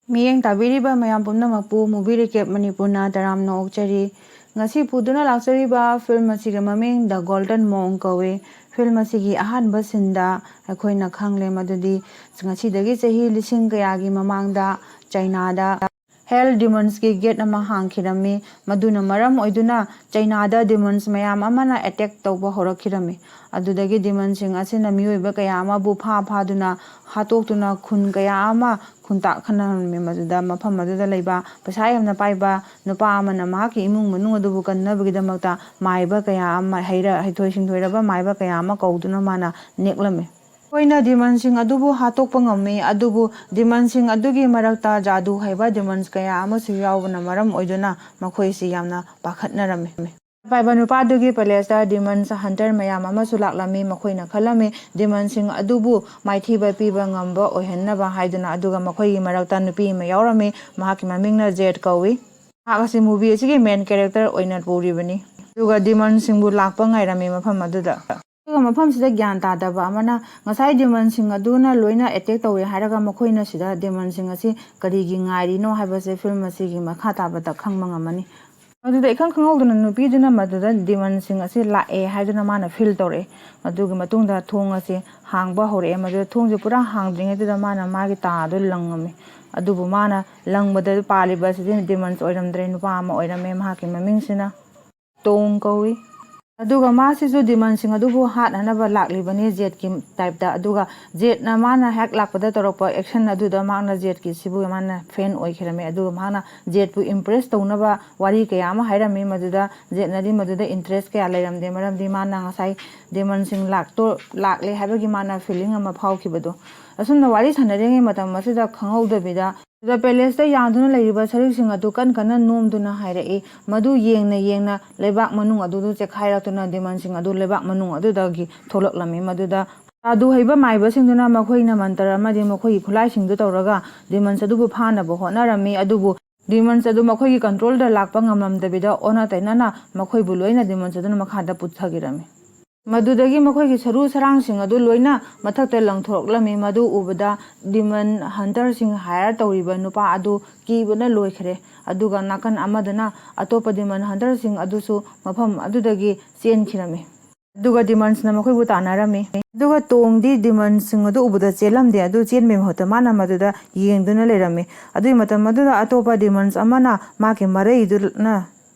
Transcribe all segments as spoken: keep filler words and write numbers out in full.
ꯃꯤꯠꯌꯦꯡ ꯇꯥꯕꯤꯔꯤꯕ ꯃꯌꯥꯝ ꯄꯨꯝꯅꯃꯛꯄꯨ Movie Recap ꯃꯅꯤꯄꯨꯔꯅ ꯇꯔꯥꯝꯅ ꯑꯣꯛꯆꯔꯤ꯫ ꯉꯁꯤ ꯄꯨꯗꯨꯅ ꯂꯥꯛꯆꯔꯤꯕ ꯐꯤꯂꯝ ꯑꯁꯤꯒꯤ ꯃꯃꯤꯡ The Golden Monk ꯀꯧꯏ꯫ ꯐꯤꯂꯝ ꯑꯁꯤꯒꯤ ꯑꯍꯥꯟꯕ ꯁꯤꯟꯗ ꯑꯩꯈꯣꯏꯅ ꯈꯪꯂꯦ ꯃꯗꯨꯗꯤ ꯉꯁꯤꯗꯒꯤ ꯆꯍꯤ ꯂꯤꯁꯤꯡ ꯀꯌꯥꯒꯤ ꯃꯃꯥꯡꯗ ꯆꯩꯅꯥꯗ ꯍꯦꯜ ꯗꯤꯃꯟꯁꯀꯤ ꯒꯦꯠ ꯑꯃ ꯍꯥꯡꯈꯤꯔꯝꯃꯤ꯫ ꯃꯗꯨꯅ ꯃꯔꯝ ꯑꯣꯏꯗꯨꯅ ꯆꯩꯅꯥꯗ ꯗꯤꯃꯟꯁ ꯃꯌꯥꯝ ꯑꯃꯅ ꯑꯦꯇꯦꯛ ꯇꯧꯕ ꯍꯧꯔꯛꯈꯤꯔꯝꯃꯤ꯫ ꯑꯗꯨꯗꯒꯤ ꯗꯤꯃꯟꯁꯤꯡ ꯑꯁꯤꯅ ꯃꯤꯑꯣꯏꯕ ꯀꯌꯥ ꯑꯃꯕꯨ ꯐꯥ ꯐꯥꯗꯨꯅ ꯍꯥꯠꯇꯣꯛꯇꯨꯅ ꯈꯨꯟ ꯀꯌꯥ ꯑꯃ ꯈꯨꯟꯇꯥꯛꯈꯟꯅꯔꯝꯃꯤ꯫ ꯃꯗꯨꯗ ꯃꯐꯝ ꯑꯗꯨꯗ ꯂꯩꯕ ꯄꯩꯁꯥ ꯌꯥꯝꯅ ꯄꯥꯏꯕ ꯅꯨꯄꯥ ꯑꯃꯅ ꯃꯍꯥꯛꯀꯤ ꯏꯃꯨꯡ ꯃꯅꯨꯡ ꯑꯗꯨꯕꯨ ꯀꯟꯅꯕꯒꯤꯗꯃꯛꯇ ꯃꯥꯏꯕ ꯀꯌꯥ ꯑꯃ, ꯍꯩꯔ-, ꯍꯩꯊꯣꯏ ꯁꯤꯡꯊꯣꯏꯔꯕ ꯃꯥꯏꯕ ꯀꯌꯥ ꯑꯃ ꯀꯧꯗꯨꯅ ꯃꯥꯅ ꯅꯦꯛꯂꯝꯃꯤ꯫ ꯃꯈꯣꯏꯅ ꯗꯤꯃꯟꯁꯤꯡ ꯑꯗꯨꯕꯨ ꯍꯥꯠꯇꯣꯛꯄ ꯉꯝꯃꯤ, ꯑꯗꯨꯕꯨ ꯗꯤꯃꯟꯁꯤꯡ ꯑꯗꯨꯒꯤ ꯃꯔꯛꯇ ꯖꯥꯗꯨ ꯍꯩꯕ ꯗꯤꯃꯟꯁ ꯀꯌꯥ ꯑꯃꯁꯨ ꯌꯥꯎꯕꯅ ꯃꯔꯝ ꯑꯣꯏꯗꯨꯅ ꯃꯈꯣꯏꯁꯤ ꯌꯥꯝꯅ ꯄꯥꯈꯠꯅꯔꯝꯃꯤ꯫ ꯄꯥꯏꯕ ꯅꯨꯄꯥꯗꯨꯒꯤ ꯄꯦꯂꯦꯁꯇ ꯗꯤꯃꯟꯁ ꯍꯟꯇꯔ ꯃꯌꯥꯝ ꯑꯃꯁꯨ ꯂꯥꯛꯂꯝꯃꯤ꯫ ꯃꯈꯣꯏꯅ ꯈꯜꯂꯝꯃꯤ ꯗꯤꯃꯟꯁꯤꯡ ꯑꯗꯨꯕꯨ ꯃꯥꯏꯊꯤꯕ ꯄꯤꯕ ꯉꯝꯕ ꯑꯣꯏꯍꯟꯅꯕ ꯍꯥꯏꯗꯨꯅ, ꯑꯗꯨꯒ ꯃꯈꯣꯏꯒꯤ ꯃꯔꯛꯇ ꯅꯨꯄꯤ ꯑꯃ ꯌꯥꯎꯔꯝꯃꯤ꯫ ꯃꯍꯥꯛꯀꯤ ꯃꯃꯤꯡꯅ ꯖꯦꯠ ꯀꯧꯏ꯫ ꯃꯍꯥꯛ ꯑꯁꯤ movie ꯑꯁꯤꯒꯤ main character ꯑꯣꯏꯅ ꯄꯨꯔꯤꯕꯅꯤ꯫ ꯑꯗꯨꯒ ꯗꯤꯃꯟꯁꯤꯡꯕꯨ ꯂꯥꯛꯄ ꯉꯥꯏꯔꯝꯃꯤ ꯃꯐꯝ ꯑꯗꯨꯗ꯫ ꯑꯗꯨꯒ ꯃꯐꯝꯁꯤꯗ ꯒ꯭ꯌꯥꯟ ꯇꯥꯗꯕ ꯑꯃꯅ, ꯉꯁꯥꯏ ꯗꯤꯃꯟꯁꯤꯡ ꯑꯗꯨꯅ ꯂꯣꯏꯅ ꯑꯦꯇꯦꯛ ꯇꯧꯋꯦ ꯍꯥꯏꯔꯒ ꯃꯈꯣꯏꯅ ꯁꯤꯗ ꯗꯤꯃꯟꯁꯤꯡ ꯑꯁꯤ ꯀꯔꯤꯒꯤ ꯉꯥꯏꯔꯤꯅꯣ ꯍꯥꯏꯕꯁꯦ ꯐꯤꯂꯝ ꯑꯁꯤꯒꯤ ꯃꯈꯥ ꯇꯥꯕꯗ ꯈꯪꯕ ꯉꯝꯃꯅꯤ꯫ ꯑꯗꯨꯗ ꯏꯈꯪ ꯈꯪꯍꯧꯗꯅ ꯅꯨꯄꯤꯗꯨꯅ ꯃꯗꯨꯗ ꯗꯤꯃꯟꯁꯤꯡ ꯑꯁꯤ ꯂꯥꯛꯑꯦ ꯍꯥꯏꯗꯨꯅ ꯃꯥꯅ ꯐꯤꯜ ꯇꯧꯔꯛꯑꯦ꯫ ꯑꯗꯨꯒꯤ ꯃꯇꯨꯡꯗ ꯊꯣꯡ ꯑꯁꯤ ꯍꯥꯡꯕ ꯍꯧꯔꯛꯑꯦ꯫ ꯃꯗꯨꯗ ꯊꯣꯡꯁꯦ ꯄꯨꯔꯥ ꯍꯥꯡꯗ꯭ꯔꯤꯉꯩꯗꯨꯗ ꯃꯥꯅ ꯃꯥꯒꯤ ꯇꯥ ꯑꯗꯨ ꯂꯪꯉꯝꯃꯤ꯫ ꯑꯗꯨꯕꯨ ꯃꯥꯅ ꯂꯪꯕꯗ ꯄꯥꯜꯂꯤꯕ ꯑꯁꯤꯗꯤ ꯗꯤꯃꯟꯁ ꯑꯣꯏꯔꯝꯗ꯭ꯔꯦ, ꯅꯨꯄꯥ ꯑꯃ ꯑꯣꯏꯔꯝꯃꯦ꯫ ꯃꯍꯥꯛꯀꯤ ꯃꯃꯤꯡꯁꯤꯅ ꯇꯣꯡ ꯀꯧꯏ꯫ ꯑꯗꯨꯒ ꯃꯥꯁꯤꯁꯨ ꯗꯤꯃꯟꯁꯤꯡ ꯑꯗꯨꯕꯨ ꯍꯥꯠꯅꯅꯕ ꯂꯥꯛꯂꯤꯕꯅꯤ ꯖꯦꯠꯀꯤ ꯇꯥꯏꯞꯇ꯫ ꯑꯗꯨꯒ ꯖꯦꯠꯅ ꯃꯥꯅ ꯍꯦꯛ ꯂꯥꯛꯄꯗ ꯇꯧꯔꯛꯄ ꯑꯦꯛꯁꯟ ꯑꯗꯨꯗ ꯃꯍꯥꯛꯅ ꯖꯦꯠꯀꯤ ꯁꯤꯕꯨ ꯃꯥꯅ ꯐꯦꯟ ꯑꯣꯏꯈꯤꯔꯝꯃꯤ꯫ ꯑꯗꯨꯒ ꯃꯍꯥꯛꯅ ꯖꯦꯠꯄꯨ ꯏꯝꯄ꯭ꯔꯦꯁ ꯇꯧꯅꯕ ꯋꯥꯔꯤ ꯀꯌꯥ ꯑꯃ ꯍꯥꯏꯔꯝꯃꯤ꯫ ꯃꯗꯨꯗ ꯖꯦꯠꯅꯗꯤ ꯃꯗꯨꯗ ꯏꯟꯇꯔꯦꯁ ꯀꯌꯥ ꯂꯩꯔꯝꯗꯦ, ꯃꯔꯝꯗꯤ ꯃꯥꯅ ꯉꯁꯥꯏ ꯗꯤꯃꯟꯁꯤꯡ ꯂꯥꯛꯇꯣ-, ꯂꯥꯛꯂꯦ ꯍꯥꯏꯕꯒꯤ ꯃꯥꯅ ꯐꯤꯂꯤꯡ ꯑꯃ ꯐꯥꯎꯈꯤꯕꯗꯣ꯫ ꯑꯁꯨꯝꯅ ꯋꯥꯔꯤ ꯁꯥꯟꯅꯔꯤꯉꯩ ꯃꯇꯝ ꯑꯁꯤꯗ ꯈꯪꯍꯧꯗꯕꯤꯗ ꯑꯗꯨꯗ ꯄꯦꯂꯦꯁꯇ ꯌꯥꯟꯗꯨꯅ ꯂꯩꯔꯤꯕ ꯁꯔꯤꯛꯁꯤꯡ ꯑꯗꯨ ꯀꯟ ꯀꯟꯅ ꯅꯣꯝꯗꯨꯅ ꯍꯥꯏꯔꯛꯏ꯫ ꯃꯗꯨ ꯌꯦꯡꯅ ꯌꯦꯡꯅ ꯂꯩꯕꯥꯛ ꯃꯅꯨꯡ ꯑꯗꯨꯗ ꯆꯦꯛꯈꯥꯏꯔꯛꯇꯨꯅ ꯗꯤꯃꯟꯁꯤꯡ ꯑꯗꯨ ꯂꯩꯕꯥꯛ ꯃꯅꯨꯡ ꯑꯗꯨꯗꯒꯤ ꯊꯣꯛꯂꯛꯂꯝꯃꯤ꯫ ꯃꯗꯨꯗ ꯖꯥꯗꯨ ꯍꯩꯕ ꯃꯥꯏꯕꯁꯤꯡꯗꯨꯅ ꯃꯈꯣꯏꯅ ꯃꯟꯇꯔ ꯑꯃꯗꯤ ꯃꯈꯣꯏꯒꯤ ꯈꯨꯠꯂꯥꯏꯁꯤꯡꯗꯨ ꯇꯧꯔꯒ ꯗꯤꯃꯟꯁ ꯑꯗꯨꯕꯨ ꯐꯥꯅꯕ ꯍꯣꯠꯅꯔꯝꯃꯤ꯫ ꯑꯗꯨꯕꯨ ꯗꯤꯃꯟꯁ ꯑꯗꯨ ꯃꯈꯣꯏꯒꯤ ꯀꯟꯇ꯭ꯔꯣꯜꯗ ꯂꯥꯛꯄ ꯉꯝꯂꯝꯗꯕꯤꯗ ꯑꯣꯟꯅ ꯇꯩꯅꯅ ꯃꯈꯣꯏꯕꯨ ꯂꯣꯏꯅ ꯗꯤꯃꯟꯁ ꯑꯗꯨꯅ ꯃꯈꯥꯗ ꯄꯨꯊꯈꯤꯔꯝꯃꯤ꯫ ꯃꯗꯨꯗꯒꯤ ꯃꯈꯣꯏꯒꯤ ꯁꯔꯨ ꯁꯔꯥꯡꯁꯤꯡ ꯑꯗꯨ ꯂꯣꯏꯅ ꯃꯊꯛꯇ ꯂꯪꯊꯣꯔꯛꯂꯝꯃꯤ꯫ ꯃꯗꯨ ꯎꯕꯗ demon hunterꯁꯤꯡ hire ꯇꯧꯔꯤꯕ ꯅꯨꯄꯥ ꯑꯗꯨ ꯀꯤꯕꯅ ꯂꯣꯏꯈ꯭ꯔꯦ꯫ ꯑꯗꯨꯒ ꯅꯥꯀꯟ ꯑꯃꯗꯅ ꯑꯇꯣꯞꯄ demon hunterꯁꯤꯡ ꯑꯗꯨꯁꯨ ꯃꯐꯝ ꯑꯗꯨꯗꯒꯤ ꯆꯦꯟꯈꯤꯔꯝꯃꯤ꯫ ꯑꯗꯨꯒ demonsꯅ ꯃꯈꯣꯏꯕꯨ ꯇꯥꯟꯅꯔꯝꯃꯤ꯫ ꯑꯗꯨꯒ ꯇꯣꯡꯗꯤ demonꯁꯤꯡ ꯑꯗꯨ ꯎꯕꯗ ꯆꯦꯜꯂꯝꯗꯦ꯫ ꯑꯗꯨ ꯆꯦꯟꯕꯒꯤ ꯃꯍꯨꯠꯇ ꯃꯥꯅ ꯃꯗꯨꯗ ꯌꯦꯡꯗꯨꯅ ꯂꯩꯔꯝꯃꯤ꯫ ꯑꯗꯨꯒꯤ ꯃꯇꯝ ꯑꯗꯨꯗ ꯑꯇꯣꯞꯄ demons ꯑꯃꯅ ꯃꯥꯒꯤ ꯃꯔꯩꯗꯨꯅ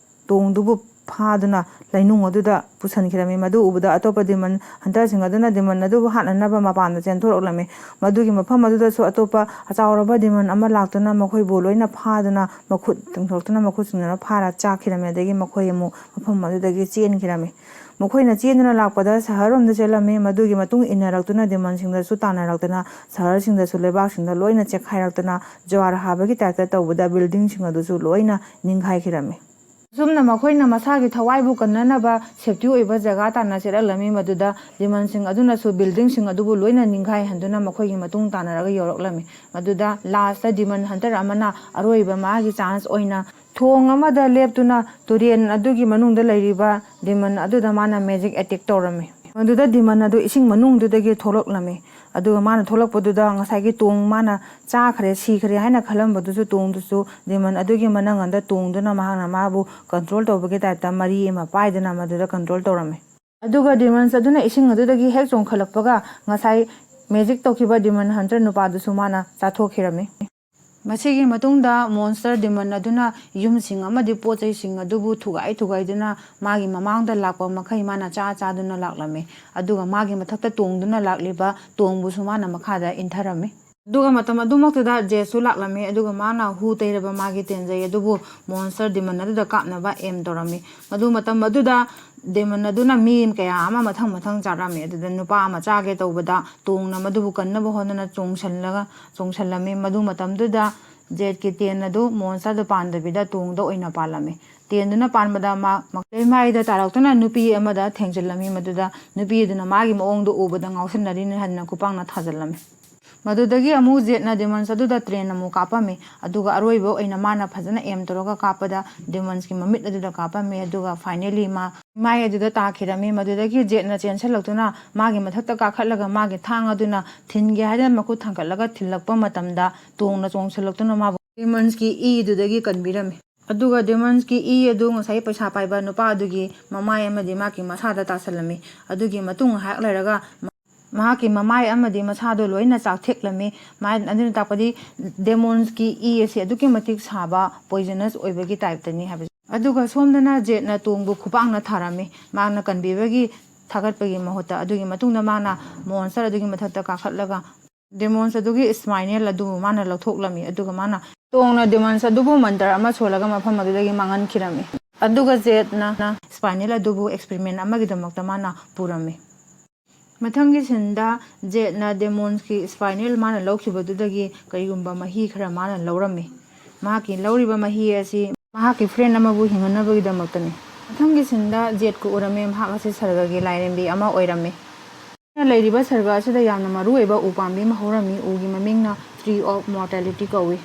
ꯇꯣꯡꯗꯨꯕꯨ ꯐꯥꯗꯨꯅ ꯂꯩꯅꯨꯡ ꯑꯗꯨꯗ ꯄꯨꯁꯤꯟꯈꯤꯔꯝꯃꯤ꯫ ꯃꯗꯨ ꯎꯕꯗ ꯑꯇꯣꯞꯄ demon hunterꯁꯤꯡ ꯑꯗꯨꯅ demon ꯑꯗꯨꯕꯨ ꯍꯥꯠꯅꯅꯕ ꯃꯄꯥꯟꯗ ꯆꯦꯟꯊꯣꯔꯛꯂꯝꯃꯤ꯫ ꯃꯗꯨꯒꯤ ꯃꯐꯝ ꯑꯗꯨꯗꯁꯨ ꯑꯇꯣꯞꯄ ꯑꯆꯥꯎꯔꯕ demon ꯑꯃ ꯂꯥꯛꯇꯨꯅ ꯃꯈꯣꯏꯕꯨ ꯂꯣꯏꯅ ꯐꯥꯗꯨꯅ ꯃꯈꯨꯠ ꯇꯤꯡꯊꯣꯛꯇꯨꯅ ꯃꯈꯨꯠꯁꯤꯡꯗꯨꯅ ꯐꯥꯔ ꯆꯥꯈꯤꯔꯝꯃꯤ꯫ ꯑꯗꯒꯤ ꯃꯈꯣꯏ ꯑꯃꯨꯛ ꯃꯐꯝ ꯑꯗꯨꯗꯒꯤ ꯆꯦꯟꯈꯤꯔꯝꯃꯤ꯫ ꯃꯈꯣꯏꯅ ꯆꯦꯟꯗꯨꯅ ꯂꯥꯛꯄꯗ ꯁꯍꯔꯔꯣꯝꯗ ꯆꯦꯜꯂꯝꯃꯤ꯫ ꯃꯗꯨꯒꯤ ꯃꯇꯨꯡ ꯏꯟꯅꯔꯛꯇꯨꯅ demonꯁꯤꯡꯗꯁꯨ ꯇꯥꯟꯅꯔꯛꯇꯨꯅ ꯁꯍꯔꯁꯤꯡꯗꯁꯨ ꯂꯩꯕꯥꯛꯁꯤꯡꯗ ꯂꯣꯏꯅ ꯆꯦꯛꯈꯥꯏꯔꯛꯇꯨꯅ ꯖ꯭ꯋꯥꯔ ꯍꯥꯕꯒꯤ typeꯇ ꯇꯧꯕꯗ buildingꯁꯤꯡ ꯑꯗꯨꯁꯨ ꯂꯣꯏꯅ ꯅꯤꯡꯈꯥꯏꯈꯤꯔꯝꯃꯤ꯫ ꯑꯁꯨꯝꯅ ꯃꯈꯣꯏꯅ ꯃꯁꯥꯒꯤ ꯊꯋꯥꯏꯕꯨ ꯀꯟꯅꯅꯕ safety ꯑꯣꯏꯕ ꯖꯒꯥ ꯇꯥꯟꯅ ꯆꯦꯜꯂꯛꯂꯝꯃꯤ꯫ ꯃꯗꯨꯗ demonꯁꯤꯡ ꯑꯗꯨꯅꯁꯨ buildingꯁꯤꯡ ꯑꯗꯨꯕꯨ ꯂꯣꯏꯅ ꯅꯤꯡꯈꯥꯏꯍꯟꯗꯨꯅ ꯃꯈꯣꯏꯒꯤ ꯃꯇꯨꯡ ꯇꯥꯟꯅꯔꯒ ꯌꯧꯔꯛꯂꯝꯃꯤ꯫ ꯃꯗꯨꯗ lastꯇ demon hunter ꯑꯃꯅ ꯑꯔꯣꯏꯕ ꯃꯥꯒꯤ chance ꯑꯣꯏꯅ ꯊꯣꯡ ꯑꯃꯗ ꯂꯦꯞꯇꯨꯅ ꯇꯨꯔꯦꯜ ꯑꯗꯨꯒꯤ ꯃꯅꯨꯡꯗ ꯂꯩꯔꯤꯕ demon ꯑꯗꯨꯗ ꯃꯥꯅ magic attack ꯇꯧꯔꯝꯃꯤ꯫ ꯃꯗꯨꯗ demon ꯑꯗꯨ ꯏꯁꯤꯡ ꯃꯅꯨꯡꯗꯨꯗꯒꯤ ꯊꯣꯛꯂꯛꯂꯝꯃꯤ꯫ ꯑꯗꯨꯒ ꯃꯥꯅ ꯊꯣꯛꯂꯛꯄꯗꯨꯗ ꯉꯁꯥꯏꯒꯤ ꯇꯣꯡ ꯃꯥꯅ ꯆꯥꯈ꯭ꯔꯦ, ꯁꯤꯈ꯭ꯔꯦ ꯍꯥꯏꯅ ꯈꯜꯂꯝꯕꯗꯨꯁꯨ ꯇꯣꯡꯗꯨꯁꯨ demon ꯑꯗꯨꯒꯤ ꯃꯅꯪꯒꯟꯗ ꯇꯣꯡꯗꯨꯅ ꯃꯍꯥꯛꯅ ꯃꯥꯕꯨ control ꯇꯧꯕꯒꯤ typeꯇ ꯃꯔꯤ ꯑꯃ ꯄꯥꯏꯗꯨꯅ ꯃꯗꯨꯗ control ꯇꯧꯔꯝꯃꯤ꯫ ꯑꯗꯨꯒ demons ꯑꯗꯨꯅ ꯏꯁꯤꯡ ꯑꯗꯨꯗꯒꯤ ꯍꯦꯛ ꯆꯣꯡꯈꯠꯂꯛꯄꯒ ꯉꯁꯥꯏ magic ꯇꯧꯈꯤꯕ demon hunter ꯅꯨꯄꯥꯗꯨꯁꯨ ꯃꯥꯅ ꯆꯥꯊꯣꯛꯈꯤꯔꯝꯃꯤ꯫ ꯃꯁꯤꯒꯤ ꯃꯇꯨꯡꯗ monster demon ꯑꯗꯨꯅ ꯌꯨꯝꯁꯤꯡ ꯑꯃꯗꯤ ꯄꯣꯠ ꯆꯩꯁꯤꯡ ꯑꯗꯨꯕꯨ ꯊꯨꯒꯥꯏ ꯊꯨꯒꯥꯏꯗꯨꯅ ꯃꯥꯒꯤ ꯃꯃꯥꯡꯗ ꯂꯥꯛꯄ ꯃꯈꯩ ꯃꯥꯅ ꯆꯥ ꯆꯥꯗꯨꯅ ꯂꯥꯛꯂꯝꯃꯤ꯫ ꯑꯗꯨꯒ ꯃꯥꯒꯤ ꯃꯊꯛꯇ ꯇꯣꯡꯗꯨꯅ ꯂꯥꯛꯂꯤꯕ ꯇꯣꯡꯕꯨꯁꯨ ꯃꯥꯅ ꯃꯈꯥꯗ ꯏꯟꯊꯔꯝꯃꯤ꯫ ꯑꯗꯨꯒ ꯃꯇꯝ ꯑꯗꯨꯃꯛꯇꯨꯗ ꯖꯦꯠꯁꯨ ꯂꯥꯛꯂꯝꯃꯤ꯫ ꯑꯗꯨꯒ ꯃꯥꯅ ꯍꯨ ꯇꯩꯔꯕ ꯃꯥꯒꯤ ꯇꯦꯟꯖꯩ ꯑꯗꯨꯕꯨ monster demon ꯑꯗꯨꯗ ꯀꯥꯞꯅꯕ aim ꯇꯧꯔꯝꯃꯤ꯫ ꯃꯗꯨ ꯃꯇꯝ ꯑꯗꯨꯗ demon ꯑꯗꯨꯅ ꯃꯤ ꯀꯌꯥ ꯑꯃ ꯃꯊꯪ ꯃꯊꯪ ꯆꯥꯔꯝꯃꯤ꯫ ꯑꯗꯨꯗ ꯅꯨꯄꯥ ꯑꯃ ꯆꯥꯒꯦ ꯇꯧꯕꯗ ꯇꯣꯡꯅ ꯃꯗꯨꯕꯨ ꯀꯟꯅꯕ ꯍꯣꯠꯅꯅ ꯆꯣꯡꯁꯜꯂꯒ, ꯆꯣꯡꯁꯜꯂꯝꯃꯤ꯫ ꯃꯗꯨ ꯃꯇꯝꯗꯨꯗ ꯖꯦꯠꯀꯤ ꯇꯦꯟ ꯑꯗꯨ monsterꯗ ꯄꯥꯟꯗꯕꯤꯗ ꯇꯣꯡꯗ ꯑꯣꯏꯅ ꯄꯥꯜꯂꯝꯃꯤ꯫ ꯇꯦꯟꯗꯨꯅ ꯄꯥꯟꯕꯗ ꯃꯥ ꯂꯩꯃꯥꯏꯗ ꯇꯥꯔꯛꯇꯨꯅ ꯅꯨꯄꯤ ꯑꯃꯗ ꯊꯦꯡꯖꯤꯜꯂꯝꯃꯤ꯫ ꯃꯗꯨꯗ ꯅꯨꯄꯤ ꯑꯗꯨꯅ ꯃꯥꯒꯤ ꯃꯑꯣꯡꯗꯨ ꯎꯕꯗ ꯉꯥꯎꯁꯤꯟꯅꯔꯤꯅꯤ ꯍꯥꯏꯗꯨꯅ ꯈꯨꯄꯥꯛꯅ ꯊꯥꯖꯤꯜꯂꯝꯃꯤ꯫ ꯃꯗꯨꯗꯒꯤ ꯑꯃꯨꯛ ꯖꯦꯠꯅ ꯗꯦꯃꯣꯟꯁ ꯑꯗꯨꯗ ꯇ꯭ꯔꯦꯟ ꯑꯃꯨꯛ ꯀꯥꯞꯄꯝꯃꯤ꯫ ꯑꯗꯨꯒ ꯑꯔꯣꯏꯕ ꯑꯣꯏꯅ ꯃꯥꯅ ꯐꯖꯅ ꯑꯦꯝ ꯇꯧꯔꯒ ꯀꯥꯞꯄꯗ ꯗꯦꯃꯣꯟꯁꯀꯤ ꯃꯃꯤꯠ ꯑꯗꯨꯗ ꯀꯥꯞꯄꯝꯃꯤ꯫ ꯑꯗꯨꯒ ꯐꯥꯏꯅꯦꯂꯤ ꯃꯥ ꯃꯥꯏ ꯑꯗꯨꯗ ꯇꯥꯈꯤꯔꯝꯃꯤ꯫ ꯃꯗꯨꯗꯒꯤ ꯖꯦꯠꯅ ꯆꯦꯟꯁꯤꯜꯂꯛꯇꯨꯅ ꯃꯥꯒꯤ ꯃꯊꯛꯇ ꯀꯥꯈꯠꯂꯒ ꯃꯥꯒꯤ ꯊꯥꯡ ꯑꯗꯨꯅ ꯊꯤꯟꯒꯦ ꯍꯥꯏꯗꯨꯅ ꯃꯈꯨꯠ ꯊꯥꯡꯒꯠꯂꯒ ꯊꯤꯜꯂꯛꯄ ꯃꯇꯝꯗ ꯇꯣꯡꯅ ꯆꯣꯡꯁꯤꯜꯂꯛꯇꯨꯅ ꯃꯥꯕꯨ ꯗꯦꯃꯣꯟꯁꯀꯤ ꯏꯗꯨꯗꯒꯤ ꯀꯟꯕꯤꯔꯝꯃꯤ꯫ ꯑꯗꯨꯒ ꯗꯦꯃꯣꯟꯁꯀꯤ ꯏ ꯑꯗꯨ ꯉꯁꯥꯏ ꯄꯩꯁꯥ ꯄꯥꯏꯕ ꯅꯨꯄꯥ ꯑꯗꯨꯒꯤ ꯃꯃꯥꯏ ꯑꯃꯗꯤ ꯃꯍꯥꯛꯀꯤ ꯃꯁꯥꯗ ꯇꯥꯁꯤꯜꯂꯝꯃꯤ꯫ ꯑꯗꯨꯒꯤ ꯃꯇꯨꯡ ꯉꯥꯏꯍꯥꯛ ꯂꯩꯔꯒ ꯃꯍꯥꯛꯀꯤ ꯃꯃꯥꯏ ꯑꯃꯗꯤ ꯃꯁꯥꯗꯣ ꯂꯣꯏꯅ ꯆꯥꯛꯊꯦꯛꯂꯝꯃꯤ꯫ ꯃꯥ-, ꯑꯗꯨꯅ ꯇꯥꯛꯄꯗꯤ ꯗꯦꯃꯣꯟꯁꯀꯤ ꯏ ꯑꯁꯤ ꯑꯗꯨꯛꯀꯤ ꯃꯇꯤꯛ ꯁꯥꯕ, ꯄꯣꯏꯖꯅꯁ ꯑꯣꯏꯕꯒꯤ ꯇꯥꯏꯞꯇꯅꯤ ꯍꯥꯏꯕꯁꯦ꯫ ꯑꯗꯨꯒ ꯁꯣꯝꯗꯅ ꯖꯦꯠꯅ ꯇꯣꯡꯕꯨ ꯈꯨꯄꯥꯛꯅ ꯊꯥꯔꯝꯃꯤ꯫ ꯃꯍꯥꯛꯅ ꯀꯟꯕꯤꯕꯒꯤ ꯊꯥꯒꯠꯄꯒꯤ ꯃꯍꯨꯠꯇ꯫ ꯑꯗꯨꯒꯤ ꯃꯇꯨꯡꯗ ꯃꯥꯅ ꯃꯣꯟꯁꯇꯔ ꯑꯗꯨꯒꯤ ꯃꯊꯛꯇ ꯀꯥꯈꯠꯂꯒ ꯗꯦꯃꯣꯟꯁ ꯑꯗꯨꯒꯤ ꯏꯁꯄꯥꯏꯅꯦꯜ ꯑꯗꯨꯕꯨ ꯃꯥꯅ ꯂꯧꯊꯣꯛꯂꯝꯃꯤ꯫ ꯑꯗꯨꯒ ꯃꯥꯅ ꯇꯣꯡꯅ ꯗꯦꯃꯣꯟꯁ ꯑꯗꯨꯕꯨ ꯃꯟꯇꯔ ꯑꯃ ꯁꯣꯜꯂꯒ ꯃꯐꯝ ꯑꯗꯨꯗꯒꯤ ꯃꯥꯡꯍꯟꯈꯤꯔꯝꯃꯤ꯫ ꯑꯗꯨꯒ ꯖꯦꯠꯅ ꯏꯁꯄꯥꯏꯅꯦꯜ ꯑꯗꯨꯕꯨ ꯑꯦꯛꯁꯄꯦꯔꯤꯃꯦꯟ ꯑꯃꯒꯤꯗꯃꯛꯇ ꯃꯥꯅ ꯄꯨꯔꯝꯃꯤ꯫ ꯃꯊꯪꯒꯤ ꯁꯤꯟꯗ ꯖꯦꯠꯅ ꯗꯦꯃꯣꯟꯁꯀꯤ ꯏꯁꯄꯥꯏꯅꯦꯜ ꯃꯥꯅ ꯂꯧꯈꯤꯕꯗꯨꯗꯒꯤ ꯀꯔꯤꯒꯨꯝꯕ ꯃꯍꯤ ꯈꯔ ꯃꯥꯅ ꯂꯧꯔꯝꯃꯤ꯫ ꯃꯍꯥꯛꯀꯤ ꯂꯧꯔꯤꯕ ꯃꯍꯤ ꯑꯁꯤ ꯃꯍꯥꯛꯀꯤ ꯐ꯭ꯔꯦꯟ ꯑꯃꯕꯨ ꯍꯤꯡꯍꯟꯅꯕꯒꯤꯗꯃꯛꯇꯅꯤ꯫ ꯃꯊꯪꯒꯤ ꯁꯤꯟꯗ ꯖꯦꯠꯀ ꯎꯔꯝꯃꯤ꯫ ꯃꯍꯥꯛ ꯑꯁꯤ ꯁꯔꯒꯒꯤ ꯂꯥꯏꯔꯦꯝꯕꯤ ꯑꯃ ꯑꯣꯏꯔꯝꯃꯤ꯫ ꯂꯩꯔꯤꯕ ꯁꯔꯒ ꯑꯁꯤꯗ ꯌꯥꯝꯅ ꯃꯔꯨꯑꯣꯏꯕ ꯎꯄꯥꯝꯕꯤ ꯑꯃ ꯍꯧꯔꯝꯃꯤ꯫ ꯎꯒꯤ ꯃꯃꯤꯡꯅ Tree of Mortality ꯀꯧꯏ꯫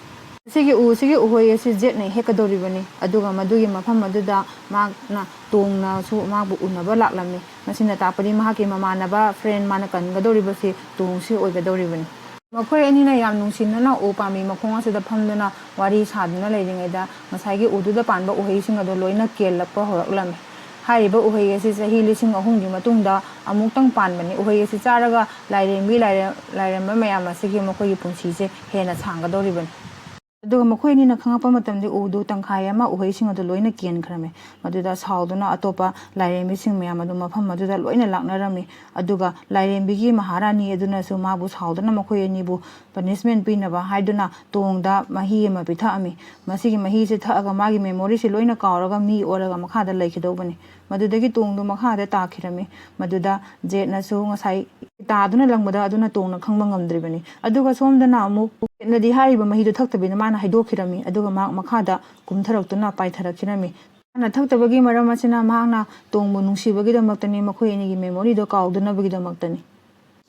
ꯑꯁꯤꯒꯤ ꯎ ꯑꯁꯤꯒꯤ ꯎꯍꯩ ꯑꯁꯤ ꯖꯦꯠꯅ ꯍꯦꯛꯀꯗꯧꯔꯤꯕꯅꯤ꯫ ꯑꯗꯨꯒ ꯃꯗꯨꯒꯤ ꯃꯐꯝ ꯑꯗꯨꯗ ꯃꯍꯥꯛꯅ ꯇꯣꯡꯅꯁꯨ ꯃꯍꯥꯛꯄꯨ ꯎꯅꯕ ꯂꯥꯛꯂꯝꯃꯤ꯫ ꯃꯁꯤꯅ ꯇꯥꯛꯄꯗꯤ ꯃꯍꯥꯛꯀꯤ ꯃꯃꯥꯟꯅꯕ, ꯐ꯭ꯔꯦꯟ, ꯃꯥꯅ ꯀꯟꯒꯗꯧꯔꯤꯕꯁꯤ ꯇꯣꯡꯁꯤ ꯑꯣꯏꯒꯗꯧꯔꯤꯕꯅꯤ꯫ ꯃꯈꯣꯏ ꯑꯅꯤꯅ ꯌꯥꯝ ꯅꯨꯡꯁꯤꯅꯅ ꯎ ꯄꯥꯝꯕꯤ ꯃꯈꯣꯡ ꯑꯁꯤꯗ ꯐꯝꯗꯨꯅ ꯋꯥꯔꯤ ꯁꯥꯗꯨꯅ ꯂꯩꯔꯤꯉꯩꯗ ꯉꯁꯥꯏꯒꯤ ꯎꯗꯨꯗ ꯄꯥꯟꯕ ꯎꯍꯩꯁꯤꯡ ꯑꯗꯨ ꯂꯣꯏꯅ ꯀꯦꯜꯂꯛꯄ ꯍꯧꯔꯛꯂꯝꯃꯤ꯫ ꯍꯥꯏꯔꯤꯕ ꯎꯍꯩ ꯑꯁꯤ ꯆꯍꯤ ꯂꯤꯁꯤꯡ ꯑꯍꯨꯝꯒꯤ ꯃꯇꯨꯡꯗ ꯑꯃꯨꯛꯇꯪ ꯄꯥꯟꯕꯅꯤ꯫ ꯎꯍꯩ ꯑꯁꯤ ꯆꯥꯔꯒ ꯂꯥꯏꯔꯦꯝꯕꯤ, ꯂꯥꯏꯔꯦꯝ-, ꯂꯥꯏꯔꯦꯝꯕ ꯃꯌꯥꯝ ꯑꯁꯤꯒꯤ ꯃꯈꯣꯏꯒꯤ ꯄꯨꯟꯁꯤꯁꯦ ꯍꯦꯟꯅ ꯁꯥꯡꯒꯗꯧꯔꯤꯕꯅꯤ꯫ ꯑꯗꯨꯒ ꯃꯈꯣꯏ ꯑꯅꯤꯅ ꯈꯪꯉꯛꯄ ꯃꯇꯝꯗ ꯎꯗꯨ ꯇꯪꯈꯥꯏ ꯑꯃ ꯎꯍꯩꯁꯤꯡ ꯑꯗꯨ ꯂꯣꯏꯅ ꯀꯦꯟꯈ꯭ꯔꯝꯃꯤ꯫ ꯃꯗꯨꯗ ꯁꯥꯎꯗꯨꯅ ꯑꯇꯣꯞꯄ ꯂꯥꯏꯔꯦꯝꯕꯤꯁꯤꯡ ꯃꯌꯥꯝ ꯑꯗꯨ ꯃꯐꯝ ꯑꯗꯨꯗ ꯂꯣꯏꯅ ꯂꯥꯛꯅꯔꯝꯃꯤ꯫ ꯑꯗꯨꯒ ꯂꯥꯏꯔꯦꯝꯕꯤꯒꯤ ꯃꯍꯥꯔꯥꯅꯤ ꯑꯗꯨꯅꯁꯨ ꯃꯥꯕꯨ ꯁꯥꯎꯗꯨꯅ ꯃꯈꯣꯏ ꯑꯅꯤꯕꯨ ꯄꯅꯤꯁꯃꯦꯟ ꯄꯤꯅꯕ ꯍꯥꯏꯗꯨꯅ ꯇꯣꯡꯗ ꯃꯍꯤ ꯑꯃ ꯄꯤꯊꯛꯑꯝꯃꯤ꯫ ꯃꯁꯤꯒꯤ ꯃꯍꯤꯁꯤ ꯊꯛꯑꯒ ꯃꯥꯒꯤ ꯃꯦꯃꯣꯔꯤꯁꯤ ꯂꯣꯏꯅ ꯀꯥꯎꯔꯒ ꯃꯤ ꯑꯣꯜꯂꯒ ꯃꯈꯥꯗ ꯂꯩꯈꯤꯗꯧꯕꯅꯤ꯫ ꯃꯗꯨꯗꯒꯤ ꯇꯣꯡꯗꯨ ꯃꯈꯥꯗ ꯇꯥꯈꯤꯔꯝꯃꯤ꯫ ꯃꯗꯨꯗ ꯖꯦꯠꯅꯁꯨ ꯉꯁꯥꯏ ꯇꯥꯗꯨꯅ ꯂꯪꯕꯗ ꯑꯗꯨꯅ ꯇꯣꯡꯅ ꯈꯪꯕ ꯉꯝꯗ꯭ꯔꯤꯕꯅꯤ꯫ ꯑꯗꯨꯒ ꯁꯣꯝꯗꯅ ꯑꯃꯨꯛ ꯖꯦꯠꯅꯗꯤ ꯍꯥꯏꯔꯤꯕ ꯃꯍꯤꯗꯨ ꯊꯛꯇꯕꯤꯗ ꯃꯥꯅ ꯍꯩꯗꯣꯛꯈꯤꯔꯝꯃꯤ꯫ ꯑꯗꯨꯒ ꯃꯍꯥꯛ ꯃꯈꯥꯗ ꯀꯨꯝꯊꯔꯛꯇꯨꯅ ꯄꯥꯏꯊꯔꯛꯈꯤꯔꯝꯃꯤ꯫ ꯃꯥꯅ ꯊꯛꯇꯕꯒꯤ ꯃꯔꯝ ꯑꯁꯤꯅ ꯃꯍꯥꯛꯅ ꯇꯣꯡꯕꯨ ꯅꯨꯡꯁꯤꯕꯒꯤꯗꯃꯛꯇꯅꯤ, ꯃꯈꯣꯏ ꯑꯅꯤꯒꯤ ꯃꯦꯃꯣꯔꯤꯗꯣ ꯀꯥꯎꯗꯅꯕꯒꯤꯗꯃꯛꯇꯅꯤ꯫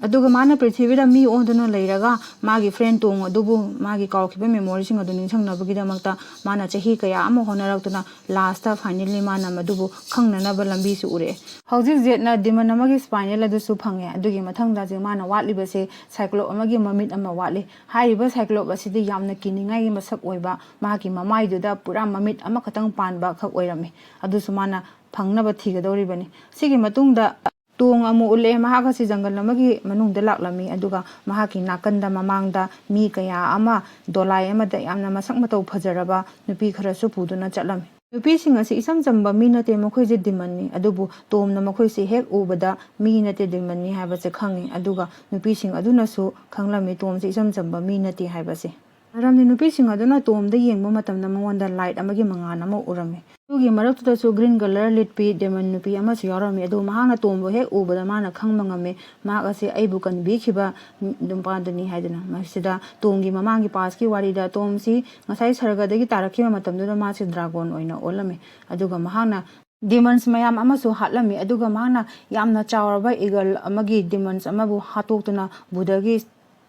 ꯑꯗꯨꯒ ꯃꯥꯅ ꯄ꯭ꯔꯤꯊꯤꯕꯤꯗ ꯃꯤ ꯑꯣꯟꯗꯨꯅ ꯂꯩꯔꯒ ꯃꯥꯒꯤ ꯐ꯭ꯔꯦꯟ ꯇꯣꯡ ꯑꯗꯨꯕꯨ, ꯃꯥꯒꯤ ꯀꯥꯎꯈꯤꯕ ꯃꯦꯃꯣꯔꯤꯁꯤꯡ ꯑꯗꯨ ꯅꯤꯡꯁꯤꯡꯅꯕꯒꯤꯗꯃꯛꯇ ꯃꯥꯅ ꯆꯍꯤ ꯀꯌꯥ ꯑꯃ ꯍꯣꯠꯅꯔꯛꯇꯨꯅ ꯂꯥꯁꯇ ꯐꯥꯏꯅꯦꯜꯂꯤ ꯃꯥꯅ ꯃꯗꯨꯕꯨ ꯈꯪꯅꯅꯕ ꯂꯝꯕꯤꯁꯨ ꯎꯔꯛꯑꯦ꯫ ꯍꯧꯖꯤꯛ ꯖꯦꯠꯅ ꯗꯤꯃꯟ ꯑꯃꯒꯤ ꯁ꯭ꯄꯥꯏꯅꯦꯜ ꯑꯗꯨꯁꯨ ꯐꯪꯉꯦ꯫ ꯑꯗꯨꯒꯤ ꯃꯊꯪꯗ ꯍꯧꯖꯤꯛ ꯃꯥꯅ ꯋꯥꯠꯂꯤꯕꯁꯦ ꯁꯥꯏꯀ꯭ꯂꯣꯞ ꯑꯃꯒꯤ ꯃꯃꯤꯠ ꯑꯃ ꯋꯥꯠꯂꯤ꯫ ꯍꯥꯏꯔꯤꯕ ꯁꯥꯏꯀ꯭ꯂꯣꯞ ꯑꯁꯤꯗꯤ ꯌꯥꯝꯅ ꯀꯤꯅꯤꯡꯉꯥꯏꯒꯤ ꯃꯁꯛ ꯑꯣꯏꯕ, ꯃꯍꯥꯛꯀꯤ ꯃꯃꯥꯏꯗꯨꯗ ꯄꯨꯔꯥ ꯃꯃꯤꯠ ꯑꯃꯈꯛꯇꯪ ꯄꯥꯟꯕ ꯈꯛ ꯑꯣꯏꯔꯝꯃꯤ꯫ ꯑꯗꯨꯁꯨ ꯃꯥꯅ ꯐꯪꯅꯕ ꯊꯤꯒꯗꯧꯔꯤꯕꯅꯤ꯫ ꯁꯤꯒꯤ ꯃꯇꯨꯡꯗ ꯇꯣꯡ ꯑꯃꯨꯛ ꯎꯠꯂꯛꯑꯦ꯫ ꯃꯍꯥꯛ ꯑꯁꯤ ꯖꯪꯒꯜ ꯑꯃꯒꯤ ꯃꯅꯨꯡꯗ ꯂꯥꯛꯂꯝꯃꯤ, ꯑꯗꯨꯒ ꯃꯍꯥꯛꯀꯤ ꯅꯥꯀꯟꯗ ꯃꯃꯥꯡꯗ ꯃꯤ ꯀꯌꯥ ꯑꯃ ꯗꯣꯂꯥꯏ ꯑꯃꯗ ꯌꯥꯝꯅ ꯃꯁꯛ ꯃꯇꯧ ꯐꯖꯔꯕ ꯅꯨꯄꯤ ꯈꯔꯁꯨ ꯄꯨꯗꯨꯅ ꯆꯠꯂꯝꯃꯤ꯫ ꯅꯨꯄꯤꯁꯤꯡ ꯑꯁꯤ ꯏꯆꯝ ꯆꯝꯕ ꯃꯤ ꯅꯠꯇꯦ, ꯃꯈꯣꯏꯁꯦ ꯗꯤꯃꯟꯅꯤ꯫ ꯑꯗꯨꯕꯨ ꯇꯣꯝꯅ ꯃꯈꯣꯏꯁꯦ ꯍꯦꯛ ꯎꯕꯗ ꯃꯤ ꯅꯠꯇꯦ, ꯗꯤꯃꯟꯅꯤ ꯍꯥꯏꯕꯁꯦ ꯈꯪꯉꯤ꯫ ꯑꯗꯨꯒ ꯅꯨꯄꯤꯁꯤꯡ ꯑꯗꯨꯅꯁꯨ ꯈꯪꯂꯝꯃꯤ ꯇꯣꯝꯁꯦ ꯏꯆꯝ ꯆꯝꯕ ꯃꯤ ꯅꯠꯇꯦ ꯍꯥꯏꯕꯁꯦ꯫ ꯃꯔꯝꯗꯤ ꯅꯨꯄꯤꯁꯤꯡ ꯑꯗꯨꯅ ꯇꯣꯝꯗ ꯌꯦꯡꯕ ꯃꯇꯝꯗ ꯃꯉꯣꯟꯗ ꯂꯥꯏꯠ ꯑꯃꯒꯤ ꯃꯉꯥꯜ ꯑꯃ ꯎꯔꯝꯃꯤ꯫ ꯑꯗꯨꯒꯤ ꯃꯔꯛꯇꯨꯗꯁꯨ ꯒ꯭ꯔꯤꯟ ꯀꯂꯔ ꯂꯤꯠꯄꯤ ꯗꯦꯃꯟ ꯅꯨꯄꯤ ꯑꯃꯁꯨ ꯌꯥꯎꯔꯝꯃꯤ꯫ ꯑꯗꯨ ꯃꯍꯥꯛꯅ ꯇꯣꯝꯕꯨ ꯍꯦꯛ ꯎꯕꯗ ꯃꯥꯅ ꯈꯪꯕ ꯉꯝꯃꯤ, ꯃꯍꯥꯛ ꯑꯁꯤ ꯑꯩꯕꯨ ꯀꯟꯕꯤꯈꯤꯕ ꯅꯨꯄꯥꯗꯨꯅꯤ ꯍꯥꯏꯗꯨꯅ꯫ ꯃꯁꯤꯗ ꯇꯣꯝꯒꯤ ꯃꯃꯥꯡꯒꯤ ꯄꯥꯁꯀꯤ ꯋꯥꯔꯤꯗ ꯇꯣꯝꯁꯤ ꯉꯁꯥꯏ ꯁꯔꯒꯗꯒꯤ ꯇꯥꯔꯛꯈꯤꯕ ꯃꯇꯝꯗꯨꯗ ꯃꯥꯁꯤ ꯗ꯭ꯔꯥꯒꯣꯟ ꯑꯣꯏꯅ ꯑꯣꯜꯂꯝꯃꯤ꯫ ꯑꯗꯨꯒ ꯃꯍꯥꯛꯅ ꯗꯤꯃꯟꯁ ꯃꯌꯥꯝ ꯑꯃꯁꯨ ꯍꯥꯠꯂꯝꯃꯤ꯫ ꯑꯗꯨꯒ ꯃꯍꯥꯛꯅ ꯌꯥꯝꯅ ꯆꯥꯎꯔꯕ ꯏꯒꯜ ꯑꯃꯒꯤ ꯗꯤꯃꯟꯁ ꯑꯃꯕꯨ ꯍꯥꯠꯇꯣꯛꯇꯨꯅ ꯕꯨꯙꯒꯤ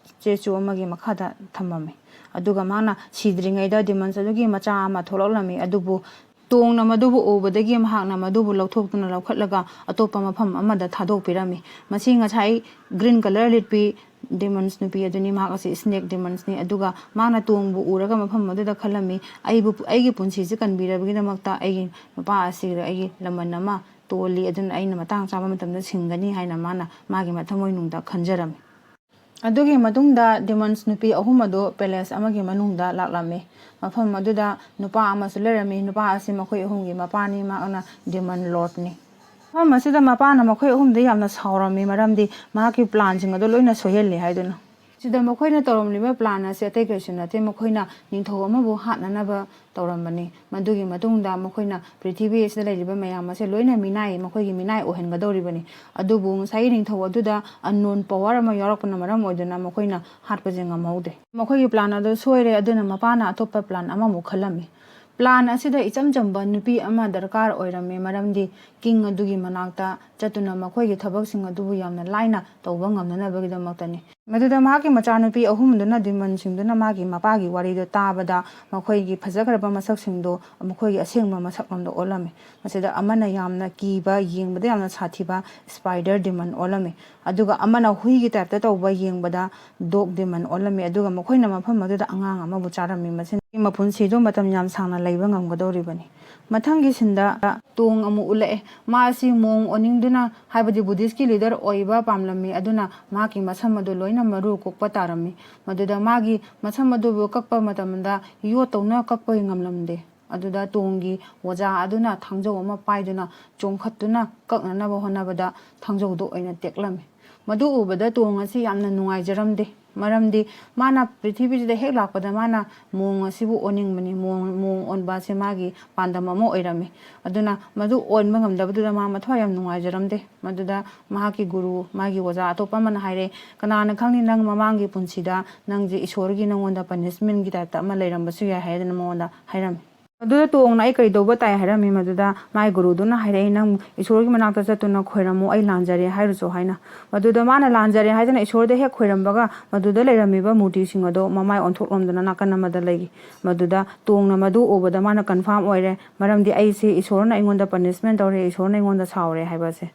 ꯁ꯭ꯇꯦꯆꯨ ꯑꯃꯒꯤ ꯃꯈꯥꯗ ꯊꯝꯃꯝꯃꯤ꯫ ꯑꯗꯨꯒ ꯃꯍꯥꯛꯅ ꯁꯤꯗ꯭ꯔꯤꯉꯩꯗ ꯗꯤꯃꯟꯁ ꯑꯗꯨꯒꯤ ꯃꯆꯥ ꯑꯃ ꯊꯣꯛꯂꯛꯂꯝꯃꯤ꯫ ꯑꯗꯨꯕꯨ ꯇꯣꯡꯅ ꯃꯗꯨꯕꯨ ꯎꯕꯗꯒꯤ ꯃꯍꯥꯛꯅ ꯃꯗꯨꯕꯨ ꯂꯧꯊꯣꯛꯇꯨꯅ ꯂꯧꯈꯠꯂꯒ ꯑꯇꯣꯞꯄ ꯃꯐꯝ ꯑꯃꯗ ꯊꯥꯗꯣꯛꯄꯤꯔꯝꯃꯤ꯫ ꯃꯁꯤ ꯉꯁꯥꯏ ꯒ꯭ꯔꯤꯟ ꯀꯂꯔ ꯂꯤꯠꯄꯤ ꯗꯤꯃꯟꯁ ꯅꯨꯄꯤ ꯑꯗꯨꯅꯤ, ꯃꯍꯥꯛ ꯑꯁꯤ ꯁ꯭ꯅꯦꯛ ꯗꯤꯃꯟꯁꯅꯤ꯫ ꯑꯗꯨꯒ ꯃꯥꯅ ꯇꯣꯡꯕꯨ ꯎꯔꯒ ꯃꯐꯝ ꯑꯗꯨꯗ ꯈꯜꯂꯝꯃꯤ, "ꯑꯩꯕꯨ, ꯑꯩꯒꯤ ꯄꯨꯟꯁꯤꯁꯤ ꯀꯟꯕꯤꯔꯕꯒꯤꯗꯃꯛꯇ ꯑꯩꯒꯤ ꯅꯨꯄꯥ ꯑꯁꯤꯒ ꯑꯩꯒꯤ ꯂꯃꯟ ꯑꯃ ꯇꯣꯜꯂꯤ, ꯑꯗꯨꯅ ꯑꯩꯅ ꯃꯇꯥꯡ ꯆꯥꯕ ꯃꯇꯝꯗ ꯁꯤꯡꯒꯅꯤ" ꯍꯥꯏꯅ ꯃꯥꯅ ꯃꯥꯒꯤ ꯃꯊꯃꯣꯏꯅꯨꯡꯗ ꯈꯟꯖꯔꯝꯃꯤ꯫ ꯑꯗꯨꯒꯤ ꯃꯇꯨꯡꯗ ꯗꯤꯃꯟꯁ ꯅꯨꯄꯤ ꯑꯍꯨꯝ ꯑꯗꯨ ꯄꯦꯂꯦꯁ ꯑꯃꯒꯤ ꯃꯅꯨꯡꯗ ꯂꯥꯛꯂꯝꯃꯤ꯫ ꯃꯐꯝ ꯑꯗꯨꯗ ꯅꯨꯄꯥ ꯑꯃꯁꯨ ꯂꯩꯔꯝꯃꯤ꯫ ꯅꯨꯄꯥ ꯑꯁꯤ ꯃꯈꯣꯏ ꯑꯍꯨꯝꯒꯤ ꯃꯄꯥꯅꯤ, ꯃꯍꯥꯛꯅ ꯗꯤꯃꯟ ꯂꯣꯔꯗꯅꯤ꯫ ꯃꯐꯝ ꯑꯁꯤꯗ ꯃꯄꯥꯅ ꯃꯈꯣꯏ ꯑꯍꯨꯝꯗ ꯌꯥꯝꯅ ꯁꯥꯎꯔꯝꯃꯤ, ꯃꯔꯝꯗꯤ ꯃꯍꯥꯛꯀꯤ ꯄ꯭ꯂꯥꯟꯁꯤꯡ ꯑꯗꯨ ꯂꯣꯏꯅ ꯁꯣꯏꯍꯜꯂꯤ ꯍꯥꯏꯗꯨꯅ꯫ ꯁꯤꯗ ꯃꯈꯣꯏꯅ ꯇꯧꯔꯝꯂꯤꯕ ꯄ꯭ꯂꯥꯟ ꯑꯁꯤ ꯑꯇꯩ ꯀꯔꯤꯁꯨ ꯅꯠꯇꯦ, ꯃꯈꯣꯏꯅ ꯅꯤꯡꯊꯧ ꯑꯃꯕꯨ ꯍꯥꯠꯅꯅꯕ ꯇꯧꯔꯝꯕꯅꯤ꯫ ꯃꯗꯨꯒꯤ ꯃꯇꯨꯡꯗ ꯃꯈꯣꯏꯅ ꯄ꯭ꯔꯤꯊꯤꯕꯤ ꯑꯁꯤꯗ ꯂꯩꯔꯤꯕ ꯃꯌꯥꯝ ꯑꯁꯦ ꯂꯣꯏꯅ ꯃꯤꯅꯥꯏ, ꯃꯈꯣꯏꯒꯤ ꯃꯤꯅꯥꯏ ꯑꯣꯏꯍꯟꯒꯗꯧꯔꯤꯕꯅꯤ꯫ ꯑꯗꯨꯕꯨ ꯉꯁꯥꯏꯒꯤ ꯅꯤꯡꯊꯧ ꯑꯗꯨꯗ unknown power ꯑꯃ ꯌꯥꯎꯔꯛꯄꯅ ꯃꯔꯝ ꯑꯣꯏꯗꯨꯅ ꯃꯈꯣꯏꯅ ꯍꯥꯠꯄꯁꯦ ꯉꯝꯍꯧꯗꯦ꯫ ꯃꯈꯣꯏꯒꯤ ꯄ꯭ꯂꯥꯟ ꯑꯗꯨ ꯁꯣꯏꯔꯦ, ꯑꯗꯨꯅ ꯃꯄꯥꯅ ꯑꯇꯣꯞꯄ ꯄ꯭ꯂꯥꯟ ꯑꯃꯃꯨꯛ ꯈꯜꯂꯝꯃꯤ꯫ ꯄ꯭ꯂꯥꯟ ꯑꯁꯤꯗ ꯏꯆꯝ ꯆꯝꯕ ꯅꯨꯄꯤ ꯑꯃ ꯗꯔꯀꯥꯔ ꯑꯣꯏꯔꯝꯃꯤ, ꯃꯔꯝꯗꯤ ꯀꯤꯡ ꯑꯗꯨꯒꯤ ꯃꯅꯥꯛꯇ ꯆꯠꯇꯨꯅ ꯃꯈꯣꯏꯒꯤ ꯊꯕꯛꯁꯤꯡ ꯑꯗꯨꯕꯨ ꯌꯥꯝꯅ ꯂꯥꯏꯅ ꯇꯧꯕ ꯉꯝꯅꯅꯕꯒꯤꯗꯃꯛꯇꯅꯤ꯫ ꯃꯗꯨꯗ ꯃꯍꯥꯛꯀꯤ ꯃꯆꯥꯅꯨꯄꯤ ꯑꯍꯨꯝꯗꯨꯅ ꯗꯤꯃꯟꯁꯤꯡꯗꯨꯅ ꯃꯥꯒꯤ ꯃꯄꯥꯒꯤ ꯋꯥꯔꯤꯗꯨ ꯇꯥꯕꯗ ꯃꯈꯣꯏꯒꯤ ꯐꯖꯈ꯭ꯔꯕ ꯃꯁꯛꯁꯤꯡꯗꯨ ꯃꯈꯣꯏꯒꯤ ꯑꯁꯦꯡꯕ ꯃꯁꯛꯂꯣꯝꯗ ꯑꯣꯜꯂꯝꯃꯤ꯫ ꯃꯁꯤꯗ ꯑꯃꯅ ꯌꯥꯝꯅ ꯀꯤꯕ, ꯌꯦꯡꯕꯗ ꯌꯥꯝꯅ ꯁꯥꯊꯤꯕ ꯁ꯭ꯄꯥꯏꯗꯔ ꯗꯤꯃꯟ ꯑꯣꯜꯂꯝꯃꯤ꯫ ꯑꯗꯨꯒ ꯑꯃꯅ ꯍꯨꯏꯒꯤ ꯇꯥꯏꯞꯇ ꯇꯧꯕ, ꯌꯦꯡꯕꯗ ꯗꯣꯒ ꯗꯤꯃꯟ ꯑꯣꯜꯂꯝꯃꯤ꯫ ꯑꯗꯨꯒ ꯃꯈꯣꯏꯅ ꯃꯐꯝ ꯑꯗꯨꯗ ꯑꯉꯥꯡ ꯑꯃꯕꯨ ꯆꯥꯔꯝꯃꯤ꯫ ꯃꯁꯤꯅ ꯃꯄꯨꯟꯁꯤꯗꯨ ꯃꯇꯝ ꯌꯥꯝ ꯁꯥꯡꯅ ꯂꯩꯕ ꯉꯝꯒꯗꯧꯔꯤꯕꯅꯤ꯫ ꯃꯊꯪꯒꯤ ꯁꯤꯟꯗ ꯇꯣꯡ ꯑꯃꯨꯛ ꯎꯠꯂꯛꯑꯦ꯫ ꯃꯥ ꯑꯁꯤ ꯃꯣꯡ ꯑꯣꯟꯅꯤꯡꯗꯨꯅ, ꯍꯥꯏꯕꯗꯤ ꯕꯨꯙꯤꯁꯀꯤ ꯂꯤꯗꯔ ꯑꯣꯏꯕ ꯄꯥꯝꯂꯝꯃꯤ꯫ ꯑꯗꯨꯅ ꯃꯍꯥꯛꯀꯤ ꯃꯁꯝ ꯑꯗꯨ ꯂꯣꯏꯅ ꯃꯔꯨ ꯀꯣꯛꯄ ꯇꯥꯔꯝꯃꯤ꯫ ꯃꯗꯨꯗ ꯃꯥꯒꯤ ꯃꯁꯝ ꯑꯗꯨꯕꯨ ꯀꯛꯄ ꯃꯇꯝꯗ ꯌꯣꯠꯇꯧꯅ ꯀꯛꯄ ꯉꯝꯂꯝꯗꯦ꯫ ꯑꯗꯨꯗ ꯇꯣꯡꯒꯤ ꯑꯣꯖꯥ ꯑꯗꯨꯅ ꯊꯥꯡꯖꯧ ꯑꯃ ꯄꯥꯏꯗꯨꯅ ꯆꯣꯡꯈꯠꯇꯨꯅ ꯀꯛꯅꯅꯕ ꯍꯣꯠꯅꯕꯗ ꯊꯥꯡꯖꯧꯗꯣ ꯑꯣꯏꯅ ꯇꯦꯛꯂꯝꯃꯤ꯫ ꯃꯗꯨ ꯎꯕꯗ ꯇꯣꯡ ꯑꯁꯤ ꯌꯥꯝꯅ ꯅꯨꯡꯉꯥꯏꯖꯔꯝꯗꯦ꯫ ꯃꯔꯝꯗꯤ ꯃꯥꯅ ꯄ꯭ꯔꯤꯊꯤꯕꯤꯁꯤꯗ ꯍꯦꯛ ꯂꯥꯛꯄꯗ ꯃꯥꯅ ꯃꯣꯡ ꯑꯁꯤꯕꯨ ꯑꯣꯟꯅꯤꯡꯕꯅꯤ꯫ ꯃꯣꯡ, ꯃꯣꯡ ꯑꯣꯟꯕ ꯑꯁꯤ ꯃꯥꯒꯤ ꯄꯥꯟꯗꯝ ꯑꯃ ꯑꯣꯏꯔꯝꯃꯤ꯫ ꯑꯗꯨꯅ ꯃꯗꯨ ꯑꯣꯟꯕ ꯉꯝꯗꯕꯗꯨꯗ ꯃꯥ ꯃꯊ꯭ꯋꯥꯏ ꯌꯥꯝ ꯅꯨꯡꯉꯥꯏꯖꯔꯝꯗꯦ꯫ ꯃꯗꯨꯗ ꯃꯍꯥꯛꯀꯤ ꯒꯨꯔꯨ, ꯃꯥꯒꯤ ꯑꯣꯖꯥ ꯑꯇꯣꯞꯄ ꯑꯃꯅ ꯍꯥꯏꯔꯦ, "ꯀꯅꯥꯅ ꯈꯪꯅꯤ, ꯅꯪ ꯃꯃꯥꯡꯒꯤ ꯄꯨꯟꯁꯤꯗ ꯅꯪꯁꯦ ꯏꯁꯣꯔꯒꯤ ꯅꯉꯣꯟꯗ ꯄꯅꯤꯁꯃꯦꯟꯒꯤ ꯇꯥꯏꯞꯇ ꯑꯃ ꯂꯩꯔꯝꯕꯁꯨ ꯌꯥꯏ" ꯍꯥꯏꯗꯅ ꯃꯉꯣꯟꯗ ꯍꯥꯏꯔꯝꯃꯤ꯫ ꯃꯗꯨꯗ ꯇꯣꯡꯅ "ꯑꯩ ꯀꯔꯤ ꯇꯧꯕ ꯇꯥꯏ?" ꯍꯥꯏꯔꯝꯃꯤ꯫ ꯃꯗꯨꯗ ꯃꯥꯏ ꯒꯨꯔꯨꯗꯨꯅ ꯍꯥꯏꯔꯛꯏ, "ꯅꯪ ꯏꯁꯣꯔꯒꯤ ꯃꯅꯥꯛꯇ ꯆꯠꯇꯨꯅ ꯈꯣꯏꯔꯝꯃꯨ, ꯑꯩ ꯂꯥꯟꯖꯔꯦ ꯍꯥꯏꯔꯨꯆꯣ" ꯍꯥꯏꯅ꯫ ꯃꯗꯨꯗ ꯃꯥꯅ ꯂꯥꯟꯖꯔꯦ ꯍꯥꯏꯗꯨꯅ ꯏꯁꯣꯔꯗ ꯍꯦꯛ ꯈꯣꯏꯔꯝꯕꯒ ꯃꯗꯨꯗ ꯂꯩꯔꯝꯃꯤꯕ ꯃꯨꯔꯇꯤꯁꯤꯡ ꯑꯗꯣ ꯃꯃꯥꯏ ꯑꯣꯟꯊꯣꯛꯂꯝꯗꯨꯅ ꯅꯥꯀꯟ ꯑꯃꯗ ꯂꯩꯈꯤ꯫ ꯃꯗꯨꯗ ꯇꯣꯡꯅ ꯃꯗꯨ ꯎꯕꯗ ꯃꯥꯅ ꯀꯟꯐꯥꯔꯝ ꯑꯣꯏꯔꯦ, ꯃꯔꯝꯗꯤ ꯑꯩꯁꯦ ꯏꯁꯣꯔꯅ ꯑꯩꯉꯣꯟꯗ ꯄꯅꯤꯁꯃꯦꯟ ꯇꯧꯔꯦ, ꯏꯁꯣꯔꯅ ꯑꯩꯉꯣꯟꯗ ꯁꯥꯎꯔꯦ ꯍꯥꯏꯕ ꯑꯁꯦ꯫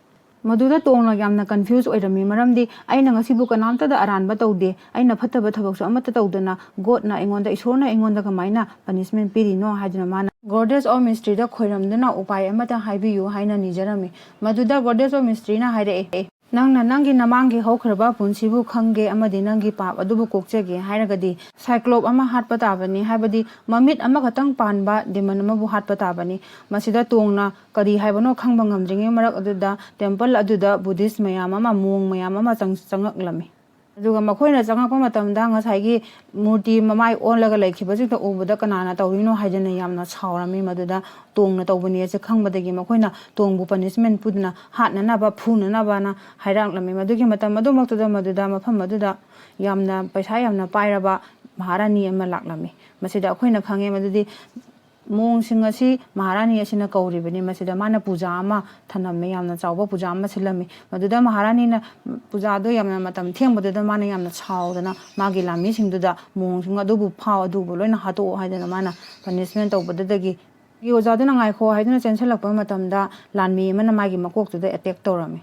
ꯃꯗꯨꯗ ꯇꯣꯡꯅ ꯌꯥꯝꯅ ꯀꯟꯐ꯭ꯌꯨꯁ ꯑꯣꯏꯔꯝꯃꯤ, ꯃꯔꯝꯗꯤ ꯑꯩꯅ ꯉꯁꯤꯕꯨ ꯀꯅꯥꯝꯇꯗ ꯑꯔꯥꯟꯕ ꯇꯧꯗꯦ, ꯑꯩꯅ ꯐꯠꯇꯕ ꯊꯕꯛꯁꯨ ꯑꯃꯠꯇ ꯇꯧꯗꯅ ꯒꯣꯗꯅ ꯑꯩꯉꯣꯟꯗ, ꯏꯁꯣꯔꯅ ꯑꯩꯉꯣꯟꯗ ꯀꯃꯥꯏꯅ ꯄꯅꯤꯁꯃꯦꯟ ꯄꯤꯔꯤꯅꯣ ꯍꯥꯏꯗꯨꯅ ꯃꯥꯅ ꯒꯣꯗꯦꯁ ꯑꯣꯐ ꯃꯤꯁꯇ꯭ꯔꯤꯗ ꯈꯣꯏꯔꯝꯗꯨꯅ ꯎꯄꯥꯏ ꯑꯃꯇ ꯍꯥꯏꯕꯤꯌꯨ ꯍꯥꯏꯅ ꯅꯤꯖꯔꯝꯃꯤ꯫ ꯃꯗꯨꯗ ꯒꯣꯗꯦꯁ ꯑꯣꯐ ꯃꯤꯁꯇ꯭ꯔꯤꯅ ꯍꯥꯏꯔꯛꯑꯦ, "ꯅꯪꯅ ꯅꯪꯒꯤ ꯅꯃꯥꯡꯒꯤ ꯍꯧꯈ꯭ꯔꯕ ꯄꯨꯟꯁꯤꯕꯨ ꯈꯪꯒꯦ ꯑꯃꯗꯤ ꯅꯪꯒꯤ ꯄꯥꯞ ꯑꯗꯨꯕꯨ ꯀꯣꯛꯆꯒꯦ ꯍꯥꯏꯔꯒꯗꯤ ꯁꯥꯏꯀ꯭ꯂꯣꯞ ꯑꯃ ꯍꯥꯠꯄ ꯇꯥꯕꯅꯤ", ꯍꯥꯏꯕꯗꯤ ꯃꯃꯤꯠ ꯑꯃꯈꯛꯇꯪ ꯄꯥꯟꯕ ꯗꯤꯃꯟ ꯑꯃꯕꯨ ꯍꯥꯠꯄ ꯇꯥꯕꯅꯤ꯫ ꯃꯁꯤꯗ ꯇꯣꯡꯅ ꯀꯔꯤ ꯍꯥꯏꯕꯅꯣ ꯈꯪꯕ ꯉꯝꯗ꯭ꯔꯤꯉꯩ ꯃꯔꯛ ꯑꯗꯨꯗ ꯇꯦꯝꯄꯜ ꯑꯗꯨꯗ ꯕꯨꯙꯤꯁ ꯃꯌꯥꯝ ꯑꯃ, ꯃꯣꯡ ꯃꯌꯥꯝ ꯑꯃ ꯆꯪ-, ꯆꯪꯉꯛꯂꯝꯃꯤ꯫ ꯑꯗꯨꯒ ꯃꯈꯣꯏꯅ ꯆꯪꯉꯛꯄ ꯃꯇꯝꯗ ꯉꯁꯥꯏꯒꯤ ꯃꯨꯔꯇꯤ ꯃꯃꯥꯏ ꯑꯣꯜꯂꯒ ꯂꯩꯈꯤꯕꯁꯤꯡꯗꯣ ꯎꯕꯗ ꯀꯅꯥꯅ ꯇꯧꯔꯤꯅꯣ ꯍꯥꯏꯗꯅ ꯌꯥꯝꯅ ꯁꯥꯎꯔꯝꯃꯤ꯫ ꯃꯗꯨꯗ ꯇꯣꯡꯅ ꯇꯧꯕꯅꯤ ꯑꯁꯦ ꯈꯪꯕꯗꯒꯤ ꯃꯈꯣꯏꯅ ꯇꯣꯡꯕꯨ ꯄꯅꯤꯁꯃꯦꯟ ꯄꯤꯗꯨꯅ ꯍꯥꯠꯅꯅꯕ, ꯐꯨꯅꯅꯕꯅ ꯍꯥꯏꯔꯛꯂꯝꯃꯤ꯫ ꯃꯗꯨꯒꯤ ꯃꯇꯝ ꯑꯗꯨꯃꯛꯇꯨꯗ ꯃꯗꯨꯗ ꯃꯐꯝ ꯑꯗꯨꯗ ꯌꯥꯝꯅ ꯄꯩꯁꯥ ꯌꯥꯝꯅ ꯄꯥꯏꯔꯕ ꯃꯍꯥꯔꯥꯅꯤ ꯑꯃ ꯂꯥꯛꯂꯝꯃꯤ꯫ ꯃꯁꯤꯗ ꯑꯩꯈꯣꯏꯅ ꯈꯪꯉꯦ ꯃꯗꯨꯗꯤ ꯃꯣꯡꯁꯤꯡ ꯑꯁꯤ ꯃꯍꯥꯔꯥꯅꯤ ꯑꯁꯤꯅ ꯀꯧꯔꯤꯕꯅꯤ꯫ ꯃꯁꯤꯗ ꯃꯥꯅ ꯄꯨꯖꯥ ꯑꯃ ꯊꯝꯂꯝꯃꯤ, ꯌꯥꯝꯅ ꯆꯥꯎꯕ ꯄꯨꯖꯥ ꯑꯃ ꯁꯤꯜꯂꯝꯃꯤ꯫ ꯃꯗꯨꯗ ꯃꯍꯥꯔꯥꯅꯤꯅ ꯄꯨꯖꯥꯗꯣ ꯌꯥꯝꯅ ꯃꯇꯝ ꯊꯦꯡꯕꯗꯨꯗ ꯃꯥꯅ ꯌꯥꯝꯅ ꯁꯥꯎꯗꯅ ꯃꯥꯒꯤ ꯂꯥꯟꯃꯤꯁꯤꯡꯗꯨꯗ, "ꯃꯣꯡꯁꯤꯡ ꯑꯗꯨꯕꯨ ꯐꯥꯎ, ꯑꯗꯨꯕꯨ ꯂꯣꯏꯅ ꯍꯥꯠꯇꯣꯛꯑꯣ" ꯍꯥꯏꯗꯅ ꯃꯥꯅ punishment ꯇꯧꯕꯗꯨꯗꯒꯤ ꯑꯣꯖꯥꯗꯨꯅ "ꯉꯥꯏꯈꯣ" ꯍꯥꯏꯗꯨꯅ ꯆꯦꯟꯁꯤꯜꯂꯛꯄ ꯃꯇꯝꯗ ꯂꯥꯟꯃꯤ ꯑꯃꯅ ꯃꯥꯒꯤ ꯃꯀꯣꯛꯇꯨꯗ attack ꯇꯧꯔꯝꯃꯤ꯫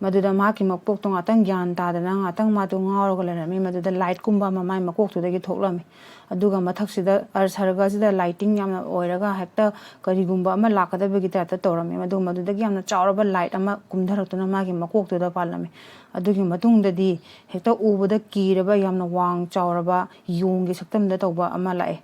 ꯃꯗꯨꯗ ꯃꯍꯥꯛꯀꯤ ꯃꯀꯣꯛꯇꯣ ꯉꯥꯛꯇꯪ ꯒ꯭ꯌꯥꯟ ꯇꯥꯗꯅ ꯉꯥꯛꯇꯪ ꯃꯥꯗꯣ ꯉꯥꯎꯔꯒ ꯂꯩꯔꯝꯃꯤ꯫ ꯃꯗꯨꯗ light ꯀꯨꯝꯕ ꯑꯃ ꯃꯥꯏ ꯃꯀꯣꯛꯇꯨꯗꯒꯤ ꯊꯣꯛꯂꯝꯃꯤ꯫ ꯑꯗꯨꯒ ꯃꯊꯛꯁꯤꯗ, ꯑ, ꯁꯔꯒꯁꯤꯗ lighting ꯌꯥꯝꯅ ꯑꯣꯏꯔꯒ ꯍꯦꯛꯇ ꯀꯔꯤꯒꯨꯝꯕ ꯑꯃ ꯂꯥꯛꯀꯗꯕꯒꯤ type ꯇ ꯇꯧꯔꯝꯃꯤ꯫ ꯃꯗꯨ, ꯃꯗꯨꯗꯒꯤ ꯌꯥꯝꯅ ꯆꯥꯎꯔꯕ light ꯑꯃ ꯀꯨꯝꯊꯔꯛꯇꯨꯅ ꯃꯥꯒꯤ ꯃꯀꯣꯛꯇꯨꯗ ꯄꯥꯜꯂꯝꯃꯤ꯫ ꯑꯗꯨꯒꯤ ꯃꯇꯨꯡꯗꯗꯤ ꯍꯦꯛꯇ ꯎꯕꯗ ꯀꯤꯔꯕ, ꯌꯥꯝꯅ ꯋꯥꯡ ꯆꯥꯎꯔꯕ, ꯌꯣꯡꯒꯤ ꯁꯛꯇꯝꯗ ꯇꯧꯕ ꯑꯃ ꯂꯥꯛꯑꯦ꯫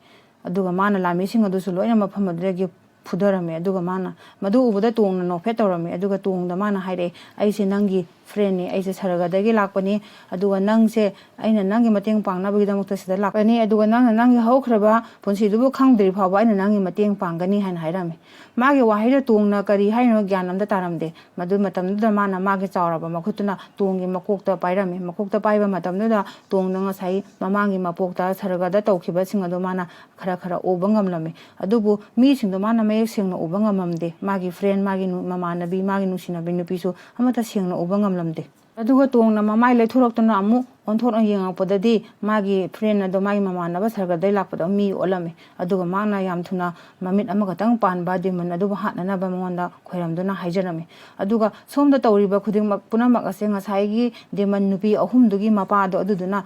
ꯑꯗꯨꯒ ꯃꯥꯅ ꯂꯥꯟꯃꯤꯁꯤꯡ ꯑꯗꯨꯁꯨ ꯂꯣꯏꯅ ꯃꯐꯝ ꯑꯗꯨꯗꯒꯤ ꯐꯨꯊꯔꯝꯃꯤ꯫ ꯑꯗꯨꯒ ꯃꯥꯅ ꯃꯗꯨ ꯎꯕꯗ ꯇꯣꯡꯅ ꯅꯣꯛꯐꯦꯠ ꯇꯧꯔꯝꯃꯤ꯫ ꯑꯗꯨꯒ ꯇꯣꯡꯗ ꯃꯥꯅ ꯍꯥꯏꯔꯛꯑꯦ, "ꯑꯩꯁꯦ ꯅꯪꯒꯤ friend ꯅꯤ, ꯑꯩꯁꯦ ꯁꯔꯒꯗꯒꯤ ꯂꯥꯛꯄꯅꯤ, ꯑꯗꯨꯒ ꯅꯪꯁꯦ, ꯑꯩꯅ ꯅꯪꯒꯤ ꯃꯇꯦꯡ ꯄꯥꯡꯅꯕꯒꯤꯗꯃꯛꯇ ꯁꯤꯗ ꯂꯥꯛꯄꯅꯤ, ꯑꯗꯨꯒ ꯅꯪꯅ ꯅꯪꯒꯤ ꯍꯧꯈ꯭ꯔꯕ ꯄꯨꯟꯁꯤꯗꯨꯕꯨ ꯈꯪꯗ꯭ꯔꯤ ꯐꯥꯎꯕ ꯑꯩꯅ ꯅꯪꯒꯤ ꯃꯇꯦꯡ ꯄꯥꯡꯒꯅꯤ" ꯍꯥꯏꯅ ꯍꯥꯏꯔꯝꯃꯤ꯫ ꯃꯥꯒꯤ ꯋꯥꯍꯩꯗ ꯇꯣꯡꯅ ꯀꯔꯤ ꯍꯥꯏꯅꯣ ꯒ꯭ꯌꯥꯟ ꯑꯝꯇ ꯇꯥꯔꯝꯗꯦ꯫ ꯃꯗꯨ ꯃꯇꯝꯗꯨꯗ ꯃꯥꯅ ꯃꯥꯒꯤ ꯆꯥꯎꯔꯕ ꯃꯈꯨꯠꯇꯨꯅ ꯇꯣꯡꯒꯤ ꯃꯀꯣꯛꯇ ꯄꯥꯏꯔꯝꯃꯤ꯫ ꯃꯀꯣꯛꯇ ꯄꯥꯏꯕ ꯃꯇꯝꯗꯨꯗ ꯇꯣꯡꯗ ꯉꯁꯥꯏ ꯃꯃꯥꯡꯒꯤ ꯃꯄꯣꯛꯇ ꯁꯔꯒꯗ ꯇꯧꯈꯤꯕꯁꯤꯡ ꯑꯗꯨ ꯃꯥꯅ ꯈꯔ ꯈꯔ ꯎꯕ ꯉꯝꯂꯝꯃꯤ꯫ ꯑꯗꯨꯕꯨ ꯃꯤꯁꯤꯡꯗꯣ ꯃꯥꯅ ꯃꯌꯦꯛ ꯁꯦꯡꯅ ꯎꯕ ꯉꯝꯃꯝꯗꯦ꯫ ꯃꯥꯒꯤ friend, ꯃꯥꯒꯤ ꯅꯨ-, ꯃꯃꯥꯟꯅꯕꯤ, ꯃꯥꯒꯤ ꯅꯨꯡꯁꯤꯅꯕꯤ ꯅꯨꯄꯤꯁꯨ ꯑꯃꯠꯇ ꯁꯦꯡꯅ ꯎꯕ ꯉꯝꯂꯝꯗꯦ꯫ ꯑꯗꯨꯒ ꯇꯣꯡꯅ ꯃꯃꯥꯏ ꯂꯩꯊꯣꯔꯛꯇꯨꯅ ꯑꯃꯨꯛ ꯑꯣꯟꯊꯣꯛꯅ ꯌꯦꯡꯉꯛꯄꯗꯗꯤ ꯃꯥꯒꯤ friend ꯑꯗꯣ, ꯃꯥꯒꯤ ꯃꯃꯥꯟꯅꯕ ꯁꯔꯒꯗꯩ ꯂꯥꯛꯄꯗꯣ ꯃꯤ ꯑꯣꯜꯂꯝꯃꯤ꯫ ꯑꯗꯨꯒ ꯃꯥꯅ ꯌꯥꯝ ꯊꯨꯅ ꯃꯃꯤꯠ ꯑꯃꯈꯛꯇꯪ ꯄꯥꯟꯕ demon ꯑꯗꯨꯕꯨ ꯍꯥꯠꯅꯅꯕ ꯃꯉꯣꯟꯗ ꯈꯣꯏꯔꯝꯗꯨꯅ ꯍꯥꯏꯖꯔꯝꯃꯤ꯫ ꯑꯗꯨꯒ ꯁꯣꯝꯗ ꯇꯧꯔꯤꯕ ꯈꯨꯗꯤꯡꯃꯛ, ꯄꯨꯝꯅꯃꯛ ꯑꯁꯦ ꯉꯁꯥꯏꯒꯤ demon ꯅꯨꯄꯤ ꯑꯍꯨꯝꯗꯨꯒꯤ ꯃꯄꯥꯗꯣ ꯑꯗꯨꯗꯨꯅ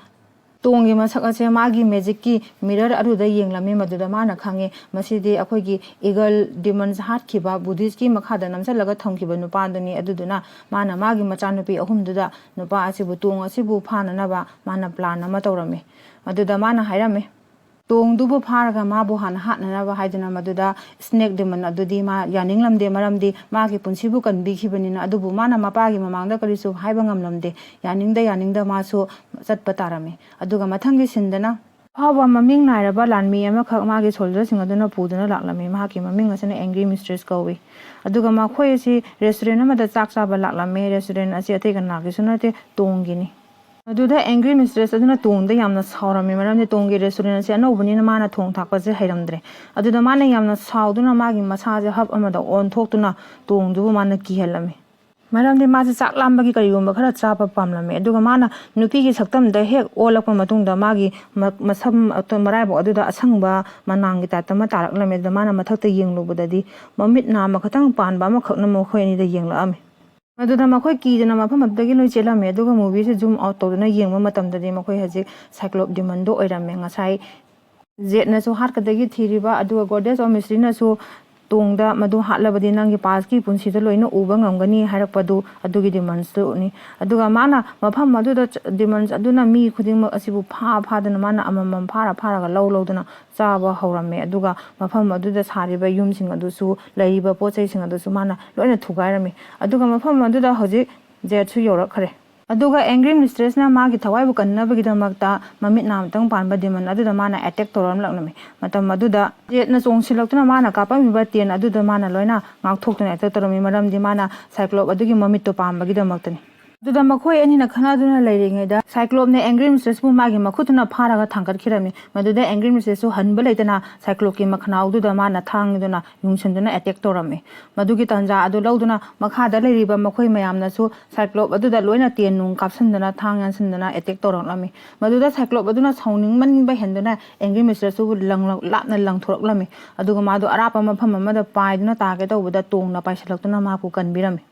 ꯇꯣꯡꯒꯤ ꯃꯁꯛ ꯑꯁꯦ ꯃꯥꯒꯤ magic ꯀꯤ mirror ꯑꯗꯨꯗ ꯌꯦꯡꯂꯝꯃꯤ꯫ ꯃꯗꯨꯗ ꯃꯥꯅ ꯈꯪꯉꯤ, ꯃꯁꯤꯗꯤ ꯑꯩꯈꯣꯏꯒꯤ eagle demons ꯍꯥꯠꯈꯤꯕ, Buddhist ꯀꯤ ꯃꯈꯥꯗ ꯅꯝꯁꯤꯜꯂꯒ ꯊꯝꯈꯤꯕ ꯅꯨꯄꯥꯗꯨꯅꯤ꯫ ꯑꯗꯨꯗꯨꯅ ꯃꯥꯅ ꯃꯥꯒꯤ ꯃꯆꯥꯅꯨꯄꯤ ꯑꯍꯨꯝꯗꯨꯗ ꯅꯨꯄꯥ ꯑꯁꯤꯕꯨ, ꯇꯣꯡ ꯑꯁꯤꯕꯨ ꯐꯥꯅꯅꯕ ꯃꯥꯅ plan ꯑꯃ ꯇꯧꯔꯝꯃꯤ꯫ ꯃꯗꯨꯗ ꯃꯥꯅ ꯍꯥꯏꯔꯝꯃꯤ, ꯇꯣꯡꯗꯨꯕꯨ ꯐꯥꯔꯒ ꯃꯥꯕꯨ ꯍꯥꯟꯅ ꯍꯥꯠꯅꯅꯕ ꯍꯥꯏꯗꯨꯅ꯫ ꯃꯗꯨꯗ snake demon ꯑꯗꯨꯗꯤ ꯃꯥ ꯌꯥꯅꯤꯡꯂꯝꯗꯦ, ꯃꯔꯝꯗꯤ ꯃꯥꯒꯤ ꯄꯨꯟꯁꯤꯕꯨ ꯀꯟꯕꯤꯈꯤꯕꯅꯤꯅ꯫ ꯑꯗꯨꯕꯨ ꯃꯥꯅ ꯃꯄꯥꯒꯤ ꯃꯃꯥꯡꯗ ꯀꯔꯤꯁꯨ ꯍꯥꯏꯕ ꯉꯝꯂꯝꯗꯦ꯫ ꯌꯥꯅꯤꯡꯗ ꯌꯥꯅꯤꯡꯗ ꯃꯥꯁꯨ ꯆꯠꯄ ꯇꯥꯔꯝꯃꯤ꯫ ꯑꯗꯨꯒ ꯃꯊꯪꯒꯤ scene ꯗꯅ ꯑꯐꯥꯎꯕ ꯃꯃꯤꯡ ꯅꯥꯏꯔꯕ ꯂꯥꯟꯃꯤ ꯑꯃꯈꯛ ꯃꯥꯒꯤ soldier ꯁꯤꯡ ꯑꯗꯨꯅ ꯄꯨꯗꯨꯅ ꯂꯥꯛꯂꯝꯃꯤ꯫ ꯃꯍꯥꯛꯀꯤ ꯃꯃꯤꯡ ꯑꯁꯤꯅ Angry Mistress ꯀꯧꯏ꯫ ꯑꯗꯨꯒ ꯃꯈꯣꯏ ꯑꯁꯤ restaurant ꯑꯃꯗ ꯆꯥꯛ ꯆꯥꯕ ꯂꯥꯛꯂꯝꯃꯤ꯫ Restaurant ꯑꯁꯤ ꯑꯇꯩ ꯀꯅꯥꯒꯤꯁꯨ ꯅꯠꯇꯦ, ꯇꯣꯡꯒꯤꯅꯤ꯫ ꯑꯗꯨꯗ ꯑꯦꯡꯒ꯭ꯔꯤ ꯃꯤꯁꯇ꯭ꯔꯦꯁ ꯑꯗꯨꯅ ꯇꯣꯡꯗ ꯌꯥꯝꯅ ꯁꯥꯎꯔꯝꯃꯤ, ꯃꯔꯝꯗꯤ ꯇꯣꯡꯒꯤ ꯔꯦꯁꯇꯨꯔꯦꯟ ꯑꯁꯤ ꯑꯅꯧꯕꯅꯤꯅ ꯃꯥꯅ ꯊꯣꯡ ꯊꯥꯛꯄꯁꯦ ꯍꯩꯔꯝꯗ꯭ꯔꯦ꯫ ꯑꯗꯨꯗ ꯃꯥꯅ ꯌꯥꯝꯅ ꯁꯥꯎꯗꯨꯅ ꯃꯥꯒꯤ ꯃꯁꯥꯁꯦ ꯍꯕ ꯑꯃꯗ ꯑꯣꯟꯊꯣꯛꯇꯨꯅ ꯇꯣꯡꯗꯨꯕꯨ ꯃꯥꯅ ꯀꯤꯍꯜꯂꯝꯃꯤ꯫ ꯃꯔꯝꯗꯤ ꯃꯥꯁꯦ ꯆꯥꯛ ꯂꯥꯝꯕꯒꯤ ꯀꯔꯤꯒꯨꯝꯕ ꯈꯔ ꯆꯥꯕ ꯄꯥꯝꯂꯝꯃꯤ꯫ ꯑꯗꯨꯒ ꯃꯥꯅ ꯅꯨꯄꯤꯒꯤ ꯁꯛꯇꯝꯗ ꯍꯦꯛ ꯑꯣꯜꯂꯛꯄ ꯃꯇꯨꯡꯗ ꯃꯥꯒꯤ ꯃ-, ꯃꯁꯝ ꯑꯇ-, ꯃꯔꯥꯏꯕꯛ ꯑꯗꯨꯗ ꯑꯁꯪꯕ ꯃꯅꯥꯡꯒꯤ ꯇꯥꯏꯞꯇ ꯑꯃ ꯇꯥꯔꯛꯂꯝꯃꯤ꯫ ꯑꯗꯨꯗ ꯃꯥꯅ ꯃꯊꯛꯇ ꯌꯦꯡꯂꯨꯕꯗꯗꯤ ꯃꯃꯤꯠ ꯅꯥ ꯑꯃꯈꯛꯇꯪ ꯄꯥꯟꯕ ꯑꯃꯈꯛꯅ ꯃꯈꯣꯏ ꯑꯅꯤꯗ ꯌꯦꯡꯂꯛꯑꯝꯃꯤ꯫ ꯃꯗꯨꯗ ꯃꯈꯣꯏ ꯀꯤꯗꯅ ꯃꯐꯝ ꯑꯗꯨꯗꯒꯤ ꯂꯣꯏ ꯆꯦꯜꯂꯝꯃꯤ꯫ ꯑꯗꯨꯒ movieꯁꯦ zoom out ꯇꯧꯗꯨꯅ ꯌꯦꯡꯕ ꯃꯇꯝꯗꯗꯤ ꯃꯈꯣꯏ ꯍꯧꯖꯤꯛ ꯁꯥꯏꯀ꯭ꯂꯣꯞ ꯗꯤꯃꯟꯗꯣ ꯑꯣꯏꯔꯝꯃꯦ꯫ ꯉꯁꯥꯏ ꯖꯦꯠꯅꯁꯨ ꯍꯥꯠꯀꯗꯒꯤ ꯊꯤꯔꯤꯕ, ꯑꯗꯨꯒ ꯒꯣꯗꯦꯁ ꯑꯣꯐ ꯃꯤꯁꯇ꯭ꯔꯤꯅꯁꯨ ꯇꯣꯡꯗ ꯃꯗꯨ ꯍꯥꯠꯂꯕꯗꯤ ꯅꯪꯒꯤ pastꯀꯤ ꯄꯨꯟꯁꯤꯗ ꯂꯣꯏꯅ ꯎꯕ ꯉꯝꯒꯅꯤ ꯍꯥꯏꯔꯛꯄꯗꯨ ꯑꯗꯨꯒꯤ ꯗꯤꯃꯟꯁꯇꯨꯅꯤ꯫ ꯑꯗꯨꯒ ꯃꯥꯅ ꯃꯐꯝ ꯑꯗꯨꯗ ꯆ-, ꯗꯤꯃꯟꯁ ꯑꯗꯨꯅ ꯃꯤ ꯈꯨꯗꯤꯡꯃꯛ ꯑꯁꯤꯕꯨ ꯐꯥ ꯐꯥꯗꯅ ꯃꯥꯅ ꯑꯃꯃꯝ ꯐꯥꯔ ꯐꯥꯔꯒ ꯂꯧ ꯂꯧꯗꯨꯅ ꯆꯥꯕ ꯍꯧꯔꯝꯃꯦ꯫ ꯑꯗꯨꯒ ꯃꯐꯝ ꯑꯗꯨꯗ ꯁꯥꯔꯤꯕ ꯌꯨꯝꯁꯤꯡ ꯑꯗꯨꯁꯨ, ꯂꯩꯔꯤꯕ ꯄꯣꯠ ꯆꯩꯁꯤꯡ ꯑꯗꯨꯁꯨ ꯃꯥꯅ ꯂꯣꯏꯅ ꯊꯨꯒꯥꯏꯔꯝꯃꯤ꯫ ꯑꯗꯨꯒ ꯃꯐꯝ ꯑꯗꯨꯗ ꯍꯧꯖꯤꯛ ꯖꯦꯠꯁꯨ ꯌꯧꯔꯛꯈ꯭ꯔꯦ꯫ ꯑꯗꯨꯒ ꯑꯦꯡꯒ꯭ꯔꯤ ꯃꯤꯁꯇ꯭ꯔꯦꯁꯅ ꯃꯥꯒꯤ ꯊꯋꯥꯏꯕꯨ ꯀꯟꯅꯕꯒꯤꯗꯃꯛꯇ ꯃꯃꯤꯠ ꯅꯥ ꯑꯃꯇꯪ ꯄꯥꯟꯕ ꯗꯤꯃꯟ ꯑꯗꯨꯗ ꯃꯥꯅ ꯑꯦꯇꯦꯛ ꯇꯧꯔꯛꯂꯝꯃꯤ꯫ ꯃꯇꯝ ꯑꯗꯨꯗ ꯖꯦꯠꯅ ꯆꯣꯡꯁꯤꯜꯂꯛꯇꯨꯅ ꯃꯥꯅ ꯀꯥꯞꯄꯝꯃꯤꯕ ꯇꯦꯟ ꯑꯗꯨꯗ ꯃꯥꯅ ꯂꯣꯏꯅ ꯉꯥꯛꯊꯣꯛꯇꯨꯅ ꯑꯦꯇꯦꯛ ꯇꯧꯔꯝꯃꯤ, ꯃꯔꯝꯗꯤ ꯃꯥꯅ ꯁꯥꯏꯀ꯭ꯂꯣꯞ ꯑꯗꯨꯒꯤ ꯃꯃꯤꯠꯇꯣ ꯄꯥꯝꯕꯒꯤꯗꯃꯛꯇꯅꯤ꯫ ꯑꯗꯨꯗ ꯃꯈꯣꯏ ꯑꯅꯤꯅ ꯈꯟꯅꯗꯨꯅ ꯂꯩꯔꯤꯉꯩꯗ ꯁꯥꯏꯀ꯭ꯂꯣꯞꯅ ꯑꯦꯡꯒ꯭ꯔꯤ ꯃꯤꯁꯇ꯭ꯔꯦꯁꯄꯨ ꯃꯥꯒꯤ ꯃꯈꯨꯠꯇꯨꯅ ꯐꯥꯔꯒ ꯊꯥꯡꯒꯠꯈꯤꯔꯝꯃꯤ꯫ ꯃꯗꯨꯗ ꯑꯦꯡꯒ꯭ꯔꯤ ꯃꯤꯁꯇ꯭ꯔꯦꯁꯁꯨ ꯍꯟꯕ ꯂꯩꯇꯅ ꯁꯥꯏꯀ꯭ꯂꯣꯞꯀꯤ ꯃꯈꯅꯥꯎꯗꯨꯗ ꯃꯥꯅ ꯊꯥꯡꯗꯨꯅ ꯌꯨꯡꯁꯤꯟꯗꯨꯅ ꯑꯦꯇꯦꯛ ꯇꯧꯔꯝꯃꯤ꯫ ꯃꯗꯨꯒꯤ ꯇꯥꯟꯖꯥ ꯑꯗꯨ ꯂꯧꯗꯨꯅ ꯃꯈꯥꯗ ꯂꯩꯔꯤꯕ ꯃꯈꯣꯏ ꯃꯌꯥꯝꯅꯁꯨ ꯁꯥꯏꯀ꯭ꯂꯣꯞ ꯑꯗꯨꯗ ꯂꯣꯏꯅ ꯇꯦꯟ ꯅꯨꯡ ꯀꯥꯞꯁꯤꯟꯗꯅ, ꯊꯥꯡ ꯌꯥꯟꯁꯤꯟꯗꯅ ꯑꯦꯇꯦꯛ ꯇꯧꯔꯛꯂꯝꯃꯤ꯫ ꯃꯗꯨꯗ ꯁꯥꯏꯀ꯭ꯂꯣꯞ ꯑꯗꯨꯅ ꯁꯥꯎꯅꯤꯡꯃꯟꯕ ꯍꯦꯟꯗꯨꯅ ꯑꯦꯡꯒ꯭ꯔꯤ ꯃꯤꯁꯇ꯭ꯔꯦꯁꯇꯨꯕꯨ ꯂꯪ-, ꯂꯥꯞꯅ ꯂꯪꯊꯣꯔꯛꯂꯝꯃꯤ꯫ ꯑꯗꯨꯒ ꯃꯥꯗꯣ ꯑꯔꯥꯞꯄ ꯃꯐꯝ ꯑꯃꯗ ꯄꯥꯏꯗꯨꯅ ꯇꯥꯒꯦ ꯇꯧꯕꯗ ꯇꯣꯡꯅ ꯄꯥꯏꯁꯤꯜꯂꯛꯇꯨꯅ ꯃꯍꯥꯛꯄꯨ ꯀꯟꯕꯤꯔꯝꯃꯤ꯫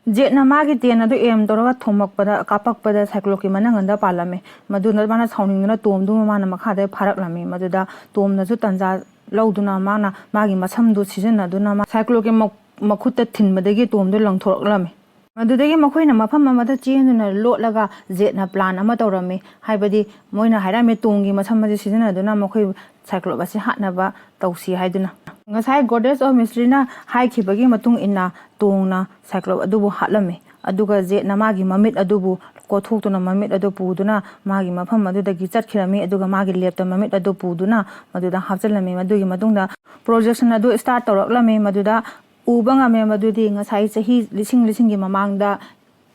ꯖꯦꯠꯅ ꯃꯥꯒꯤ ꯇꯦꯟ ꯑꯗꯨ ꯑꯦꯝ ꯇꯧꯔꯒ ꯊꯣꯝꯃꯛꯄꯗ, ꯀꯥꯞꯄꯛꯄꯗ ꯁꯥꯏꯀ꯭ꯂꯣꯞꯀꯤ ꯃꯅꯪꯒꯟꯗ ꯄꯥꯜꯂꯝꯃꯤ꯫ ꯃꯗꯨꯅ ꯃꯥꯅ ꯁꯥꯎꯅꯤꯡꯗꯨꯅ ꯇꯣꯝꯗꯨ ꯃꯃꯥꯅ ꯃꯈꯥꯗ ꯐꯥꯔꯛꯂꯝꯃꯤ꯫ ꯃꯗꯨꯗ ꯇꯣꯝꯅꯁꯨ ꯇꯟꯖꯥ ꯂꯧꯗꯨꯅ ꯃꯥꯅ ꯃꯥꯒꯤ ꯃꯁꯝꯗꯨ ꯁꯤꯖꯤꯟꯅꯗꯨꯅ ꯃꯥ-, ꯁꯥꯏꯀ꯭ꯂꯣꯞꯀꯤ ꯃ-, ꯃꯈꯨꯠꯇ ꯊꯤꯟꯕꯗꯒꯤ ꯇꯣꯝꯗꯨ ꯂꯪꯊꯣꯔꯛꯂꯝꯃꯤ꯫ ꯃꯗꯨꯗꯒꯤ ꯃꯈꯣꯏꯅ ꯃꯐꯝ ꯑꯃꯗ ꯆꯦꯟꯗꯨꯅ ꯂꯣꯠꯂꯒ ꯖꯦꯠꯅ plan ꯑꯃ ꯇꯧꯔꯝꯃꯤ꯫ ꯍꯥꯏꯕꯗꯤ ꯃꯣꯏꯅ ꯍꯥꯏꯔꯝꯃꯤ ꯇꯣꯝꯒꯤ ꯃꯁꯝ ꯑꯁꯤ ꯁꯤꯖꯤꯟꯅꯗꯨꯅ ꯃꯈꯣꯏ ꯁꯥꯏꯀ꯭ꯂꯣꯞ ꯑꯁꯤ ꯍꯥꯠꯅꯕ ꯇꯧꯁꯤ ꯍꯥꯏꯗꯨꯅ꯫ ꯉꯁꯥꯏ Goddess of Mysteryꯅ ꯍꯥꯏꯈꯤꯕꯒꯤ ꯃꯇꯨꯡ ꯏꯟꯅ ꯇꯣꯡꯅ ꯁꯥꯏꯀ꯭ꯂꯣꯞ ꯑꯗꯨꯕꯨ ꯍꯥꯠꯂꯝꯃꯤ꯫ ꯑꯗꯨꯒ ꯖꯦꯠꯅ ꯃꯥꯒꯤ ꯃꯃꯤꯠ ꯑꯗꯨꯕꯨ ꯀꯣꯠꯊꯣꯛꯇꯨꯅ ꯃꯃꯤꯠ ꯑꯗꯨ ꯄꯨꯗꯨꯅ ꯃꯥꯒꯤ ꯃꯐꯝ ꯑꯗꯨꯗꯒꯤ ꯆꯠꯈꯤꯔꯝꯃꯤ꯫ ꯑꯗꯨꯒ ꯃꯥꯒꯤ ꯂꯦꯞꯇ ꯃꯃꯤꯠ ꯑꯗꯨ ꯄꯨꯗꯨꯅ ꯃꯗꯨꯗ ꯍꯥꯞꯆꯤꯜꯂꯝꯃꯤ꯫ ꯃꯗꯨꯒꯤ ꯃꯇꯨꯡꯗ projection ꯑꯗꯨ start ꯇꯧꯔꯛꯂꯝꯃꯤ꯫ ꯃꯗꯨꯗ ꯎꯕ ꯉꯝꯃꯦ ꯃꯗꯨꯗꯤ ꯉꯁꯥꯏ ꯆꯍꯤ ꯂꯤꯁꯤꯡ ꯂꯤꯁꯤꯡꯒꯤ ꯃꯃꯥꯡꯗ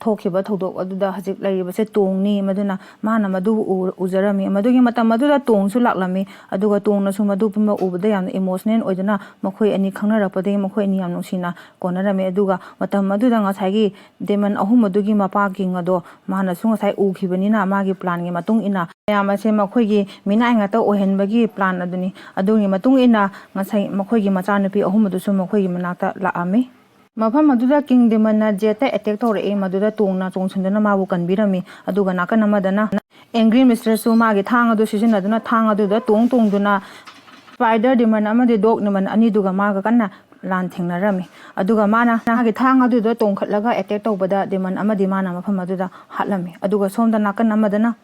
ꯊꯣꯛꯈꯤꯕ ꯊꯧꯗꯣꯛ ꯑꯗꯨꯗ ꯍꯧꯖꯤꯛ ꯂꯩꯔꯤꯕꯁꯦ ꯇꯣꯡꯅꯤ꯫ ꯃꯗꯨꯅ ꯃꯥꯅ ꯃꯗꯨ ꯎ-, ꯎꯖꯔꯝꯃꯤ꯫ ꯃꯗꯨꯒꯤ ꯃꯇꯝ ꯑꯗꯨꯗ ꯇꯣꯡꯁꯨ ꯂꯥꯛꯂꯝꯃꯤ꯫ ꯑꯗꯨꯒ ꯇꯣꯡꯅꯁꯨ ꯃꯗꯨ ꯄꯨꯝꯕ ꯎꯕꯗ ꯌꯥꯝꯅ ꯏꯃꯣꯁꯅꯦꯜ ꯑꯣꯏꯗꯨꯅ ꯃꯈꯣꯏ ꯑꯅꯤ ꯈꯪꯅꯔꯛꯄꯗꯒꯤ ꯃꯈꯣꯏ ꯑꯅꯤ ꯌꯥꯝ ꯅꯨꯡꯁꯤꯅ ꯀꯣꯟꯅꯔꯝꯃꯤ꯫ ꯑꯗꯨꯒ ꯃꯇꯝ ꯑꯗꯨꯗ ꯉꯁꯥꯏꯒꯤ ꯗꯦꯃꯟ ꯑꯍꯨꯝ ꯑꯗꯨꯒꯤ ꯃꯄꯥ ꯀꯤꯡ ꯑꯗꯣ ꯃꯥꯅꯁꯨ ꯉꯁꯥꯏ ꯎꯈꯤꯕꯅꯤꯅ, ꯃꯥꯒꯤ ꯄ꯭ꯂꯥꯟꯒꯤ ꯃꯇꯨꯡ ꯏꯟꯅ ꯃꯌꯥꯝ ꯑꯁꯦ ꯃꯈꯣꯏꯒꯤ ꯃꯤꯅꯥꯏ ꯉꯥꯛꯇ ꯑꯣꯏꯍꯟꯕꯒꯤ ꯄ꯭ꯂꯥꯟ ꯑꯗꯨꯅꯤ꯫ ꯑꯗꯨꯒꯤ ꯃꯇꯨꯡ ꯏꯟꯅ ꯉꯁꯥꯏ ꯃꯈꯣꯏꯒꯤ ꯃꯆꯥꯅꯨꯄꯤ ꯑꯍꯨꯝ ꯑꯗꯨꯁꯨ ꯃꯈꯣꯏꯒꯤ ꯃꯅꯥꯛꯇ ꯂꯥꯛꯑꯝꯃꯤ꯫ ꯃꯐꯝ ꯑꯗꯨꯗ ꯀꯤꯡ ꯗꯦꯃꯟꯅ ꯖꯦꯠꯇ ꯑꯦꯇꯦꯛ ꯇꯧꯔꯛꯏ꯫ ꯃꯗꯨꯗ ꯇꯣꯡꯅ ꯆꯣꯡꯁꯤꯟꯗꯨꯅ ꯃꯥꯕꯨ ꯀꯟꯕꯤꯔꯝꯃꯤ꯫ ꯑꯗꯨꯒ ꯅꯥꯀꯟ ꯑꯃꯗꯅ ꯑꯦꯡꯒ꯭ꯔꯤ ꯃꯤꯁꯇ꯭ꯔꯦꯁꯁꯨ ꯃꯥꯒꯤ ꯊꯥꯡ ꯑꯗꯨ ꯁꯤꯖꯤꯟꯅꯗꯨꯅ ꯊꯥꯡ ꯑꯗꯨꯗ ꯇꯣꯡ ꯇꯣꯡꯗꯨꯅ ꯁ꯭ꯄꯥꯏꯗꯔ ꯗꯦꯃꯟ ꯑꯃꯗꯤ ꯗꯣꯒ ꯗꯦꯃꯟ ꯑꯅꯤꯗꯨꯒ ꯃꯥꯒ ꯀꯟꯅ ꯂꯥꯟ ꯊꯦꯡꯅꯔꯝꯃꯤ꯫ ꯑꯗꯨꯒ ꯃꯥꯅ ꯃꯥꯒꯤ ꯊꯥꯡ ꯑꯗꯨꯗ ꯇꯣꯡꯈꯠꯂꯒ ꯑꯦꯇꯦꯛ ꯇꯧꯕꯗ ꯗꯦꯃꯟ ꯑꯃꯗꯤ ꯃꯥꯅ ꯃꯐꯝ ꯑꯗꯨꯗ ꯍꯥꯠꯂꯝꯃꯤ꯫ ꯑꯗꯨꯒ ꯁꯣꯝꯗ ꯅꯥꯀꯟ ꯑꯃꯗꯅ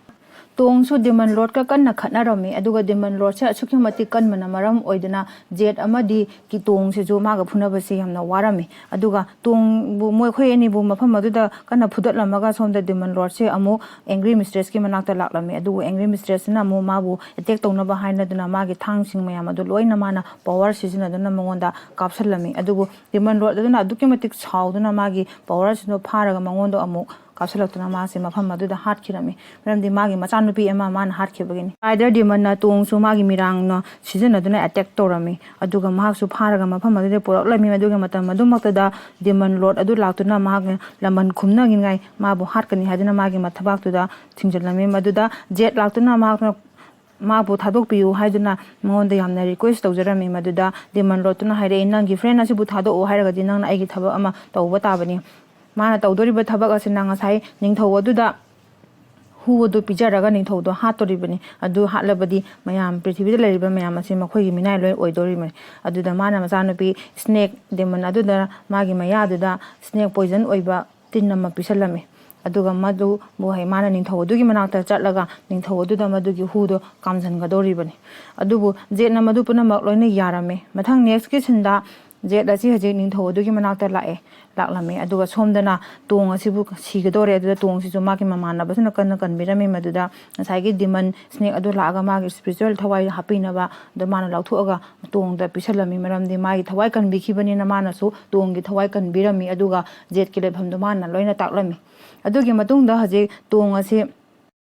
ꯇꯣꯡꯁꯨ ꯗꯦꯃꯟ ꯂꯣꯔꯗꯀ ꯀꯟꯅ ꯈꯠꯅꯔꯝꯃꯤ꯫ ꯑꯗꯨꯒ ꯗꯦꯃꯟ ꯂꯣꯔꯗꯁꯦ ꯑꯁꯨꯛꯀꯤ ꯃꯇꯤꯛ ꯀꯟꯕꯅ ꯃꯔꯝ ꯑꯣꯏꯗꯨꯅ ꯖꯦꯠ ꯑꯃꯗꯤ ꯀꯤ-, ꯇꯣꯡꯁꯤꯁꯨ ꯃꯥꯒ ꯐꯨꯅꯕꯁꯦ ꯌꯥꯝꯅ ꯋꯥꯔꯝꯃꯤ꯫ ꯑꯗꯨꯒ ꯇꯣꯡꯕꯨ, ꯃꯈꯣꯏ ꯑꯅꯤꯕꯨ ꯃꯐꯝ ꯑꯗꯨꯗ ꯀꯟꯅ ꯐꯨꯗꯠꯂꯝꯃꯒ ꯁꯣꯝꯗ ꯗꯦꯃꯟ ꯂꯣꯔꯗꯁꯦ ꯑꯃꯨꯛ ꯑꯦꯡꯒ꯭ꯔꯤ ꯃꯤꯁꯇ꯭ꯔꯦꯁꯀꯤ ꯃꯅꯥꯛꯇ ꯂꯥꯛꯂꯝꯃꯤ꯫ ꯑꯗꯨꯕꯨ ꯑꯦꯡꯒ꯭ꯔꯤ ꯃꯤꯁꯇ꯭ꯔꯦꯁꯁꯤꯅ ꯑꯃꯨꯛ ꯃꯥꯕꯨ ꯑꯦꯇꯦꯛ ꯇꯧꯅꯕ ꯍꯥꯏꯅꯗꯨꯅ ꯃꯥꯒꯤ ꯊꯥꯡꯁꯤꯡ ꯃꯌꯥꯝ ꯑꯗꯨ ꯂꯣꯏꯅ ꯃꯥꯅ ꯄꯋꯥꯔ ꯁꯤꯖꯤꯟꯅꯗꯨꯅ ꯃꯉꯣꯟꯗ ꯀꯥꯞꯁꯤꯜꯂꯝꯃꯤ꯫ ꯑꯗꯨꯕꯨ ꯗꯦꯃꯟ ꯂꯣꯔꯗ ꯑꯗꯨꯅ ꯑꯗꯨꯛꯀꯤ ꯃꯇꯤꯛ ꯁꯥꯎꯗꯨꯅ ꯃꯥꯒꯤ ꯄꯋꯥꯔꯁꯤꯡꯗꯣ ꯐꯥꯔꯒ ꯃꯉꯣꯟꯗ ꯑꯃꯨꯛ ꯀꯥꯞꯁꯤꯜꯂꯛꯇꯨꯅ ꯃꯥꯁꯦ ꯃꯐꯝ ꯑꯗꯨꯗ ꯍꯥꯠꯈꯤꯔꯝꯃꯤ꯫ ꯃꯔꯝꯗꯤ ꯃꯥꯒꯤ ꯃꯆꯥꯅꯨꯄꯤ ꯑꯃ ꯃꯥꯅ ꯍꯥꯠꯈꯤꯕꯒꯤꯅꯤ꯫ ꯁ꯭ꯄꯥꯏꯗꯔ ꯗꯦꯃꯟꯅ ꯇꯣꯡꯁꯨ ꯃꯥꯒꯤ ꯃꯤꯔꯥꯡꯅ ꯁꯤꯖꯤꯟꯅꯗꯨꯅ ꯑꯦꯇꯦꯛ ꯇꯧꯔꯝꯃꯤ꯫ ꯑꯗꯨꯒ ꯃꯍꯥꯛꯁꯨ ꯐꯥꯔꯒ ꯃꯐꯝ ꯑꯗꯨꯗ ꯄꯨꯔꯛꯂꯝꯃꯤ꯫ ꯑꯗꯨꯒꯤ ꯃꯇꯝ ꯑꯗꯨꯃꯛꯇꯗ ꯗꯦꯃꯟ ꯂꯣꯔꯗ ꯑꯗꯨ ꯂꯥꯛꯇꯨꯅ ꯃꯍꯥꯛꯅ ꯂꯃꯟ ꯈꯨꯝꯅꯅꯤꯡꯉꯥꯏ ꯃꯥꯕꯨ ꯍꯥꯠꯀꯅꯤ ꯍꯥꯏꯗꯨꯅ ꯃꯥꯒꯤ ꯃꯊꯕꯥꯛꯇꯨꯗ ꯊꯤꯡꯖꯤꯜꯂꯝꯃꯤ꯫ ꯃꯗꯨꯗ ꯖꯦꯠ ꯂꯥꯛꯇꯨꯅ ꯃꯍꯥꯛꯅ ꯃꯥꯕꯨ ꯊꯥꯗꯣꯛꯄꯤꯌꯨ ꯍꯥꯏꯗꯨꯅ ꯃꯉꯣꯟꯗ ꯌꯥꯝꯅ ꯔꯤꯀ꯭ꯋꯦꯁ ꯇꯧꯖꯔꯝꯃꯤ꯫ ꯃꯗꯨꯗ ꯗꯦꯃꯟ ꯂꯣꯔꯗꯇꯨꯅ ꯍꯥꯏꯔꯛꯏ, "ꯅꯪꯒꯤ ꯐ꯭ꯔꯦꯟ ꯑꯁꯤꯕꯨ ꯊꯥꯗꯣꯛꯑꯣ ꯍꯥꯏꯔꯒꯗꯤ ꯅꯪꯅ ꯑꯩꯒꯤ ꯊꯕꯛ ꯑꯃ ꯇꯧꯕ ꯇꯥꯕꯅꯤ"꯫ ꯃꯥꯅ ꯇꯧꯗꯣꯔꯤꯕ ꯊꯕꯛ ꯑꯁꯤꯅ ꯉꯁꯥꯏ ꯅꯤꯡꯊꯧ ꯑꯗꯨꯗ ꯍꯨ ꯑꯗꯨ ꯄꯤꯖꯔꯒ ꯅꯤꯡꯊꯧꯗꯣ ꯍꯥꯠꯇꯣꯔꯤꯕꯅꯤ꯫ ꯑꯗꯨ ꯍꯥꯠꯂꯕꯗꯤ ꯃꯌꯥꯝ, ꯄ꯭ꯔꯤꯊꯤꯕꯤꯗ ꯂꯩꯔꯤꯕ ꯃꯌꯥꯝ ꯑꯁꯤ ꯃꯈꯣꯏꯒꯤ ꯃꯤꯅꯥꯏ ꯂꯣꯏ ꯑꯣꯏꯗꯣꯔꯤꯕꯅꯤ꯫ ꯑꯗꯨꯗ ꯃꯥꯅ ꯃꯆꯥꯅꯨꯄꯤ ꯁ꯭ꯅꯦꯛ ꯗꯦꯃꯟ ꯑꯗꯨꯗ ꯃꯥꯒꯤ ꯃꯌꯥꯗꯨꯗ ꯁ꯭ꯅꯦꯛ ꯄꯣꯏꯖꯟ ꯑꯣꯏꯕ ꯇꯤꯟ ꯑꯃ ꯄꯤꯁꯜꯂꯝꯃꯤ꯫ ꯑꯗꯨꯒ ꯃꯗꯨꯕꯨ ꯍꯩ-, ꯃꯥꯅ ꯅꯤꯡꯊꯧ ꯑꯗꯨꯒꯤ ꯃꯅꯥꯛꯇ ꯆꯠꯂꯒ ꯅꯤꯡꯊꯧ ꯑꯗꯨꯗ ꯃꯗꯨꯒꯤ ꯍꯨꯗꯣ ꯀꯥꯝꯖꯟꯒꯗꯧꯔꯤꯕꯅꯤ꯫ ꯑꯗꯨꯕꯨ ꯖꯦꯠꯅ ꯃꯗꯨ ꯄꯨꯝꯅꯃꯛ ꯂꯣꯏꯅ ꯌꯥꯔꯝꯃꯤ꯫ ꯃꯊꯪ ꯅꯦꯛꯁꯀꯤ ꯁꯤꯟꯗ ꯖꯦꯠ ꯑꯁꯤ ꯍꯧꯖꯤꯛ ꯅꯤꯡꯊꯧ ꯑꯗꯨꯒꯤ ꯃꯅꯥꯛꯇ ꯂꯥꯛꯑꯦ, ꯂꯥꯛꯂꯝꯃꯤ꯫ ꯑꯗꯨꯒ ꯁꯣꯝꯗꯅ ꯇꯣꯡ ꯑꯁꯤꯕꯨ ꯁꯤꯒꯗꯧꯔꯦ꯫ ꯑꯗꯨꯗ ꯇꯣꯡꯁꯤꯁꯨ ꯃꯥꯒꯤ ꯃꯃꯥꯟꯅꯕꯁꯤꯅ ꯀꯟꯅ ꯀꯟꯕꯤꯔꯝꯃꯤ꯫ ꯃꯗꯨꯗ ꯉꯁꯥꯏꯒꯤ ꯗꯤꯃꯟ ꯁ꯭ꯅꯦꯛ ꯑꯗꯨ ꯂꯥꯛꯑꯒ ꯃꯥꯒꯤ ꯏꯁꯄꯤꯔꯤꯆꯨꯋꯦꯜ ꯊꯋꯥꯏ ꯍꯥꯞꯄꯤꯅꯕ ꯑꯗꯨ ꯃꯥꯅ ꯂꯧꯊꯣꯛꯑꯒ ꯇꯣꯡꯗ ꯄꯤꯁꯜꯂꯝꯃꯤ꯫ ꯃꯔꯝꯗꯤ ꯃꯥꯒꯤ ꯊꯋꯥꯏ ꯀꯟꯕꯤꯈꯤꯕꯅꯤꯅ ꯃꯥꯅꯁꯨ ꯇꯣꯡꯒꯤ ꯊꯋꯥꯏ ꯀꯟꯕꯤꯔꯝꯃꯤ꯫ ꯑꯗꯨꯒ ꯖꯦꯠꯀꯤ ꯂꯩꯐꯝꯗꯣ ꯃꯥꯅ ꯂꯣꯏꯅ ꯇꯥꯛꯂꯝꯃꯤ꯫ ꯑꯗꯨꯒꯤ ꯃꯇꯨꯡꯗ ꯍꯧꯖꯤꯛ ꯇꯣꯡ ꯑꯁꯤ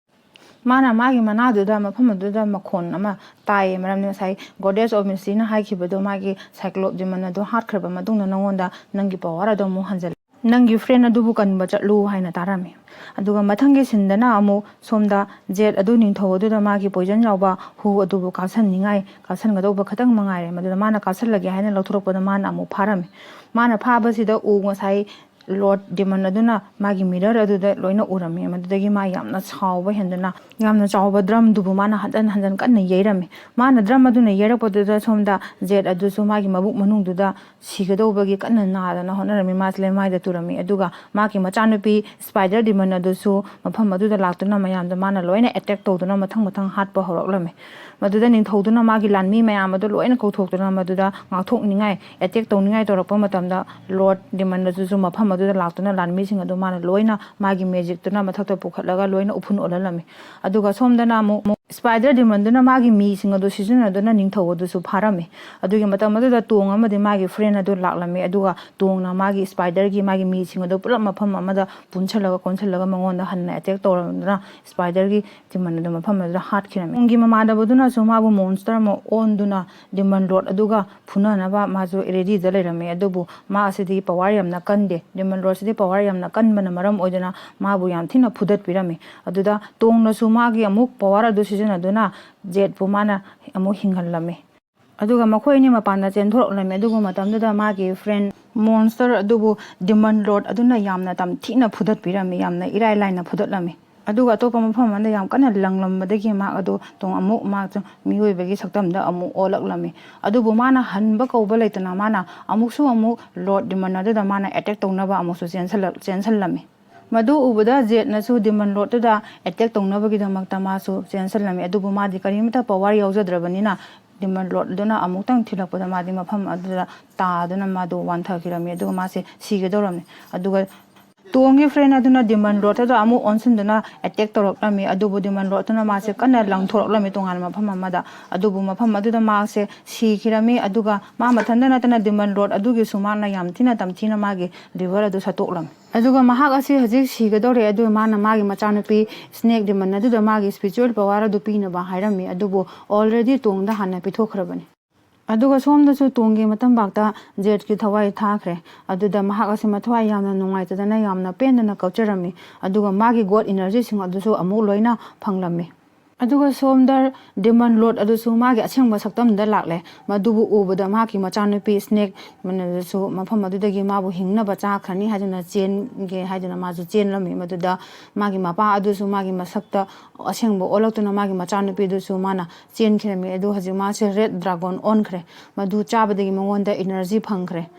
ꯃꯥꯅ ꯃꯥꯒꯤ ꯃꯅꯥꯗꯨꯗ, ꯃꯐꯝ ꯑꯗꯨꯗ ꯃꯈꯣꯟ ꯑꯃ ꯇꯥꯏꯌꯦ꯫ ꯃꯔꯝꯗꯤ ꯉꯁꯥꯏ Goddess of Mysteryꯅ ꯍꯥꯏꯈꯤꯕꯗꯣ, ꯃꯥꯒꯤ Cyclops demon ꯑꯗꯨ ꯍꯥꯠꯈ꯭ꯔꯕ ꯃꯇꯨꯡꯗ ꯅꯪꯉꯣꯟꯗ ꯅꯪꯒꯤ power ꯑꯗꯣ ꯑꯃꯨꯛ ꯍꯟꯖꯤꯜꯂꯦ, ꯅꯪꯒꯤ friend ꯑꯗꯨꯕꯨ ꯀꯟꯕ ꯆꯠꯂꯨ ꯍꯥꯏꯅ ꯇꯥꯔꯝꯃꯤ꯫ ꯑꯗꯨꯒ ꯃꯊꯪꯒꯤ sceneꯗꯅ ꯑꯃꯨꯛ ꯁꯣꯝꯗ ꯖꯦꯠ ꯑꯗꯨ ꯅꯤꯡꯊꯧ ꯑꯗꯨꯗ ꯃꯥꯒꯤ poison ꯌꯥꯎꯕ ꯍꯨ ꯑꯗꯨꯕꯨ ꯀꯥꯞꯁꯟꯅꯤꯡꯉꯥꯏ, ꯀꯥꯞꯁꯟꯒꯗꯧꯕ ꯈꯇꯪ ꯃꯉꯥꯏꯔꯦ꯫ ꯃꯗꯨꯗ ꯃꯥꯅ ꯀꯥꯞꯁꯜꯂꯒꯦ ꯍꯥꯏꯅ ꯂꯧꯊꯣꯔꯛꯄꯗ ꯃꯥꯅ ꯑꯃꯨꯛ ꯐꯥꯔꯝꯃꯤ꯫ ꯃꯥꯅ ꯐꯥꯕꯁꯤꯗ ꯎ ꯉꯁꯥꯏ Lord demon ꯑꯗꯨꯅ ꯃꯥꯒꯤ mirror ꯑꯗꯨꯗ ꯂꯣꯏꯅ ꯎꯔꯝꯃꯤ꯫ ꯃꯗꯨꯗꯒꯤ ꯃꯥ ꯌꯥꯝꯅ ꯁꯥꯎꯕ ꯍꯦꯟꯗꯨꯅ ꯌꯥꯝꯅ ꯆꯥꯎꯕ drumꯗꯨꯕꯨ ꯃꯥꯅ ꯍꯟꯖꯟ ꯍꯟꯖꯟ ꯀꯟꯅ ꯌꯩꯔꯝꯃꯤ꯫ ꯃꯥꯅ drum ꯑꯗꯨꯅ ꯌꯩꯔꯛꯄꯗꯨꯗ ꯁꯣꯝꯗ ꯖꯦꯠ ꯑꯗꯨꯁꯨ ꯃꯥꯒꯤ ꯃꯕꯨꯛ ꯃꯅꯨꯡꯗꯨꯗ ꯁꯤꯒꯗꯧꯕꯒꯤ ꯀꯟꯅ ꯅꯥꯗꯅ ꯍꯣꯠꯅꯔꯝꯃꯤ꯫ ꯃꯥꯁꯦ ꯂꯩꯃꯥꯏꯗ ꯇꯨꯔꯝꯃꯤ꯫ ꯑꯗꯨꯒ ꯃꯥꯒꯤ ꯃꯆꯥꯅꯨꯄꯤ spider demon ꯑꯗꯨꯁꯨ ꯃꯐꯝ ꯑꯗꯨꯗ ꯂꯥꯛꯇꯨꯅ ꯃꯌꯥꯝꯗ ꯃꯥꯅ ꯂꯣꯏꯅ attack ꯇꯧꯗꯨꯅ ꯃꯊꯪ ꯃꯊꯪ ꯍꯥꯠꯄ ꯍꯧꯔꯛꯂꯝꯃꯤ꯫ ꯃꯗꯨꯗ ꯅꯤꯡꯊꯧꯗꯨꯅ ꯃꯥꯒꯤ ꯂꯥꯟꯃꯤ ꯃꯌꯥꯝ ꯑꯗꯨ ꯂꯣꯏꯅ ꯀꯧꯊꯣꯛꯇꯨꯅ ꯃꯗꯨꯗ ꯉꯥꯛꯊꯣꯛꯅꯤꯡꯉꯥꯏ, attack ꯇꯧꯅꯤꯡꯉꯥꯏ ꯇꯧꯔꯛꯄ ꯃꯇꯝꯗ Lord demon ꯑꯗꯨꯁꯨ ꯃꯐꯝ ꯑꯗꯨꯗ ꯂꯥꯛꯇꯨꯅ ꯂꯥꯟꯃꯤꯁꯤꯡ ꯑꯗꯨ ꯃꯥꯅ ꯂꯣꯏꯅ ꯃꯥꯒꯤ magicꯇꯨꯅ ꯃꯊꯛꯇ ꯄꯨꯈꯠꯂꯒ ꯂꯣꯏꯅ ꯎꯐꯨꯟ ꯑꯣꯜꯍꯜꯂꯝꯃꯤ꯫ ꯑꯗꯨꯒ ꯁꯣꯝꯗꯅ ꯑꯃꯨꯛ, ꯑꯃꯨꯛ spider demonꯗꯨꯅ ꯃꯥꯒꯤ ꯃꯤꯁꯤꯡ ꯑꯗꯨ ꯁꯤꯖꯤꯟꯅꯗꯨꯅ ꯅꯤꯡꯊꯧ ꯑꯗꯨꯁꯨ ꯐꯥꯔꯝꯃꯤ꯫ ꯑꯗꯨꯒꯤ ꯃꯇꯝ ꯑꯗꯨꯗ ꯇꯣꯡ ꯑꯃꯗꯤ ꯃꯥꯒꯤ friend ꯑꯗꯨ ꯂꯥꯛꯂꯝꯃꯤ꯫ ꯑꯗꯨꯒ ꯇꯣꯡꯅ ꯃꯥꯒꯤ spiderꯒꯤ ꯃꯥꯒꯤ ꯃꯤꯁꯤꯡ ꯑꯗꯨ ꯄꯨꯂꯞ ꯃꯐꯝ ꯑꯃꯗ ꯄꯨꯟꯁꯤꯜꯂꯒ ꯀꯣꯟꯁꯤꯜꯂꯒ ꯃꯉꯣꯟꯗ ꯍꯟꯅ attack ꯇꯧꯔꯝꯗꯨꯅ spiderꯒꯤ demon ꯑꯗꯨ ꯃꯐꯝ ꯑꯗꯨꯗ ꯍꯥꯠꯈꯤꯔꯝꯃꯤ꯫ ꯇꯣꯡꯒꯤ ꯃꯃꯥꯟꯅꯕꯗꯨꯅꯁꯨ ꯃꯥꯕꯨ monster ꯑꯃ ꯑꯣꯟꯗꯨꯅ demon lord ꯑꯗꯨꯒ ꯐꯨꯅꯅꯕ ꯃꯥꯁꯨ readyꯗ ꯂꯩꯔꯝꯃꯤ꯫ ꯑꯗꯨꯕꯨ ꯃꯥ ꯑꯁꯤꯗꯤ power ꯌꯥꯝꯅ ꯀꯟꯗꯦ꯫ Demon lordꯁꯤꯗꯤ power ꯌꯥꯝꯅ ꯀꯟꯕꯅ ꯃꯔꯝ ꯑꯣꯏꯗꯨꯅ ꯃꯥꯕꯨ ꯌꯥꯝ ꯊꯤꯅ ꯐꯨꯗꯠꯄꯤꯔꯝꯃꯤ꯫ ꯑꯗꯨꯗ ꯇꯣꯡꯅꯁꯨ ꯃꯥꯒꯤ ꯑꯃꯨꯛ power ꯑꯗꯨ ꯁꯤꯖꯤꯟꯅꯗꯨꯅ ꯖꯦꯠꯄꯨ ꯃꯥꯅ ꯑꯃꯨꯛ ꯍꯤꯡꯍꯜꯂꯝꯃꯤ꯫ ꯑꯗꯨꯒ ꯃꯈꯣꯏ ꯑꯅꯤ ꯃꯄꯥꯟꯗ ꯆꯦꯟꯊꯣꯔꯛꯂꯝꯃꯤ꯫ ꯑꯗꯨꯒꯨꯝꯕ ꯃꯇꯝꯗꯨꯗ ꯃꯥꯒꯤ friend monster ꯑꯗꯨꯕꯨ demon lord ꯑꯗꯨꯅ ꯌꯥꯝꯅ ꯇꯝꯊꯤꯅ ꯐꯨꯗꯠꯄꯤꯔꯝꯃꯤ, ꯌꯥꯝꯅ ꯏꯔꯥꯏ ꯂꯥꯏꯅ ꯐꯨꯗꯠꯂꯝꯃꯤ꯫ ꯑꯗꯨꯒ ꯑꯇꯣꯞꯄ ꯃꯐꯝ ꯑꯃꯗ ꯌꯥꯝ ꯀꯟꯅ ꯂꯪꯂꯝꯕꯗꯒꯤ ꯃꯍꯥꯛ ꯑꯗꯨ ꯇꯣꯡ ꯑꯃꯨꯛ ꯃꯍꯥꯛꯁꯨ ꯃꯤꯑꯣꯏꯕꯒꯤ ꯁꯛꯇꯝꯗ ꯑꯃꯨꯛ ꯑꯣꯜꯂꯛꯂꯝꯃꯤ꯫ ꯑꯗꯨꯕꯨ ꯃꯥꯅ ꯍꯟꯕ ꯀꯧꯕ ꯂꯩꯇꯅ ꯃꯥꯅ ꯑꯃꯨꯛꯁꯨ ꯑꯃꯨꯛ Lord Demon ꯑꯗꯨꯗ ꯃꯥꯅ attack ꯇꯧꯅꯕ ꯑꯃꯨꯛꯁꯨ ꯆꯦꯟꯁꯜꯂꯛ-, ꯆꯦꯟꯁꯜꯂꯝꯃꯤ꯫ ꯃꯗꯨ ꯎꯕꯗ ꯖꯦꯠꯅꯁꯨ Demon Lordꯇꯨꯗ attack ꯇꯧꯅꯕꯒꯤꯗꯃꯛꯇ ꯃꯥꯁꯨ ꯆꯦꯟꯁꯜꯂꯝꯃꯤ꯫ ꯑꯗꯨꯕꯨ ꯃꯥꯗꯤ ꯀꯔꯤꯃꯠꯇ power ꯌꯥꯎꯖꯗ꯭ꯔꯕꯅꯤꯅ ꯗꯤꯃꯟ ꯂꯣꯔꯗ ꯑꯗꯨꯅ ꯑꯃꯨꯛꯇꯪ ꯊꯤꯜꯂꯛꯄꯗ ꯃꯥꯗꯤ ꯃꯐꯝ ꯑꯗꯨꯗ ꯇꯥꯗꯨꯅ ꯃꯥꯗꯣ ꯋꯥꯟꯊꯈꯤꯔꯝꯃꯤ꯫ ꯑꯗꯨꯒ ꯃꯥꯁꯦ ꯁꯤꯒꯗꯧꯔꯝꯃꯤ꯫ ꯑꯗꯨꯒ ꯇꯣꯡꯒꯤ ꯐ꯭ꯔꯦꯟ ꯑꯗꯨꯅ ꯗꯤꯃꯟ ꯂꯣꯔꯗ ꯑꯗꯣ ꯑꯃꯨꯛ ꯑꯣꯟꯁꯤꯟꯗꯨꯅ ꯑꯦꯇꯦꯛ ꯇꯧꯔꯛꯂꯝꯃꯤ꯫ ꯑꯗꯨꯕꯨ ꯗꯤꯃꯟ ꯂꯣꯔꯗ ꯑꯗꯨꯅ ꯃꯥꯁꯦ ꯀꯟꯅ ꯂꯪꯊꯣꯔꯛꯂꯝꯃꯤ ꯇꯣꯉꯥꯟꯕ ꯃꯐꯝ ꯑꯃꯗ꯫ ꯑꯗꯨꯕꯨ ꯃꯐꯝ ꯑꯗꯨꯗ ꯃꯥꯁꯦ ꯁꯤꯈꯤꯔꯝꯃꯤ꯫ ꯑꯗꯨꯒ ꯃꯥ ꯃꯊꯟꯇ ꯅꯠꯇꯅ ꯗꯤꯃꯟ ꯂꯣꯔꯗ ꯑꯗꯨꯒꯤꯁꯨ ꯃꯥꯅ ꯌꯥꯝ ꯊꯤꯅ ꯇꯝꯊꯤꯅ ꯃꯥꯒꯤ ꯂꯤꯚꯔ ꯑꯗꯨ ꯁꯠꯇꯣꯛꯂꯝꯃꯤ꯫ ꯑꯗꯨꯒ ꯃꯍꯥꯛ ꯑꯁꯤ ꯍꯧꯖꯤꯛ ꯁꯤꯒꯗꯧꯔꯦ꯫ ꯑꯗꯨ ꯃꯥꯅ ꯃꯥꯒꯤ ꯃꯆꯥꯅꯨꯄꯤ ꯁ꯭ꯅꯦꯛ ꯗꯤꯃꯟ ꯑꯗꯨꯗ ꯃꯥꯒꯤ ꯁ꯭ꯄꯤꯔꯤꯆꯨꯋꯦꯜ ꯄꯋꯥꯔ ꯑꯗꯨ ꯄꯤꯅꯕ ꯍꯥꯏꯔꯝꯃꯤ꯫ ꯑꯗꯨꯕꯨ ꯑꯣꯜꯔꯦꯗꯤ ꯇꯣꯡꯗ ꯍꯥꯟꯅ ꯄꯤꯊꯣꯛꯈ꯭ꯔꯕꯅꯤ꯫ ꯑꯗꯨꯒ ꯁꯣꯝꯗꯁꯨ ꯇꯣꯡꯒꯤ ꯃꯇꯝꯄꯥꯛꯇ ꯖꯦꯠꯀꯤ ꯊꯋꯥꯏ ꯊꯥꯈ꯭ꯔꯦ꯫ ꯑꯗꯨꯗ ꯃꯍꯥꯛ ꯑꯁꯤ ꯃꯊ꯭ꯋꯥꯏ ꯌꯥꯝꯅ ꯅꯨꯡꯉꯥꯏꯇꯗꯅ ꯌꯥꯝꯅ ꯄꯦꯟꯗꯅ ꯀꯞꯆꯔꯝꯃꯤ꯫ ꯑꯗꯨꯒ ꯃꯥꯒꯤ ꯒꯣꯗ ꯏꯅꯔꯖꯤꯁꯤꯡ ꯑꯗꯨꯁꯨ ꯑꯃꯨꯛ ꯂꯣꯏꯅ ꯐꯪꯂꯝꯃꯤ꯫ ꯑꯗꯨꯒ ꯁꯣꯝꯗ ꯗꯤꯃꯟ ꯂꯣꯔꯗ ꯑꯗꯨꯁꯨ ꯃꯥꯒꯤ ꯑꯁꯦꯡꯕ ꯁꯛꯇꯝꯗ ꯂꯥꯛꯂꯦ꯫ ꯃꯗꯨꯕꯨ ꯎꯕꯗ ꯃꯍꯥꯛꯀꯤ ꯃꯆꯥꯅꯨꯄꯤ ꯁ꯭ꯅꯦꯛ ꯃꯅꯗꯁꯨ ꯃꯐꯝ ꯑꯗꯨꯗꯒꯤ ꯃꯥꯕꯨ ꯍꯤꯡꯅꯕ ꯆꯥꯈ꯭ꯔꯅꯤ ꯍꯥꯏꯗꯨꯅ ꯆꯦꯟꯒꯦ ꯍꯥꯏꯗꯨꯅ ꯃꯥꯁꯨ ꯆꯦꯟꯂꯝꯃꯤ꯫ ꯃꯗꯨꯗ ꯃꯥꯒꯤ ꯃꯄꯥ ꯑꯗꯨꯁꯨ ꯃꯥꯒꯤ ꯃꯁꯛꯇ ꯑꯁꯦꯡꯕ ꯑꯣꯜꯂꯛꯇꯨꯅ ꯃꯥꯒꯤ ꯃꯆꯥꯅꯨꯄꯤꯗꯨꯁꯨ ꯃꯥꯅ ꯆꯦꯟꯈꯤꯔꯝꯃꯤ꯫ ꯑꯗꯨ ꯍꯧꯖꯤꯛ ꯃꯥꯁꯦ ꯔꯦꯗ ꯗ꯭ꯔꯥꯒꯣꯟ ꯑꯣꯟꯈ꯭ꯔꯦ꯫ ꯃꯗꯨ ꯆꯥꯕꯗꯒꯤ ꯃꯉꯣꯟꯗ ꯏꯅꯔꯖꯤ ꯐꯪꯈ꯭ꯔꯦ꯫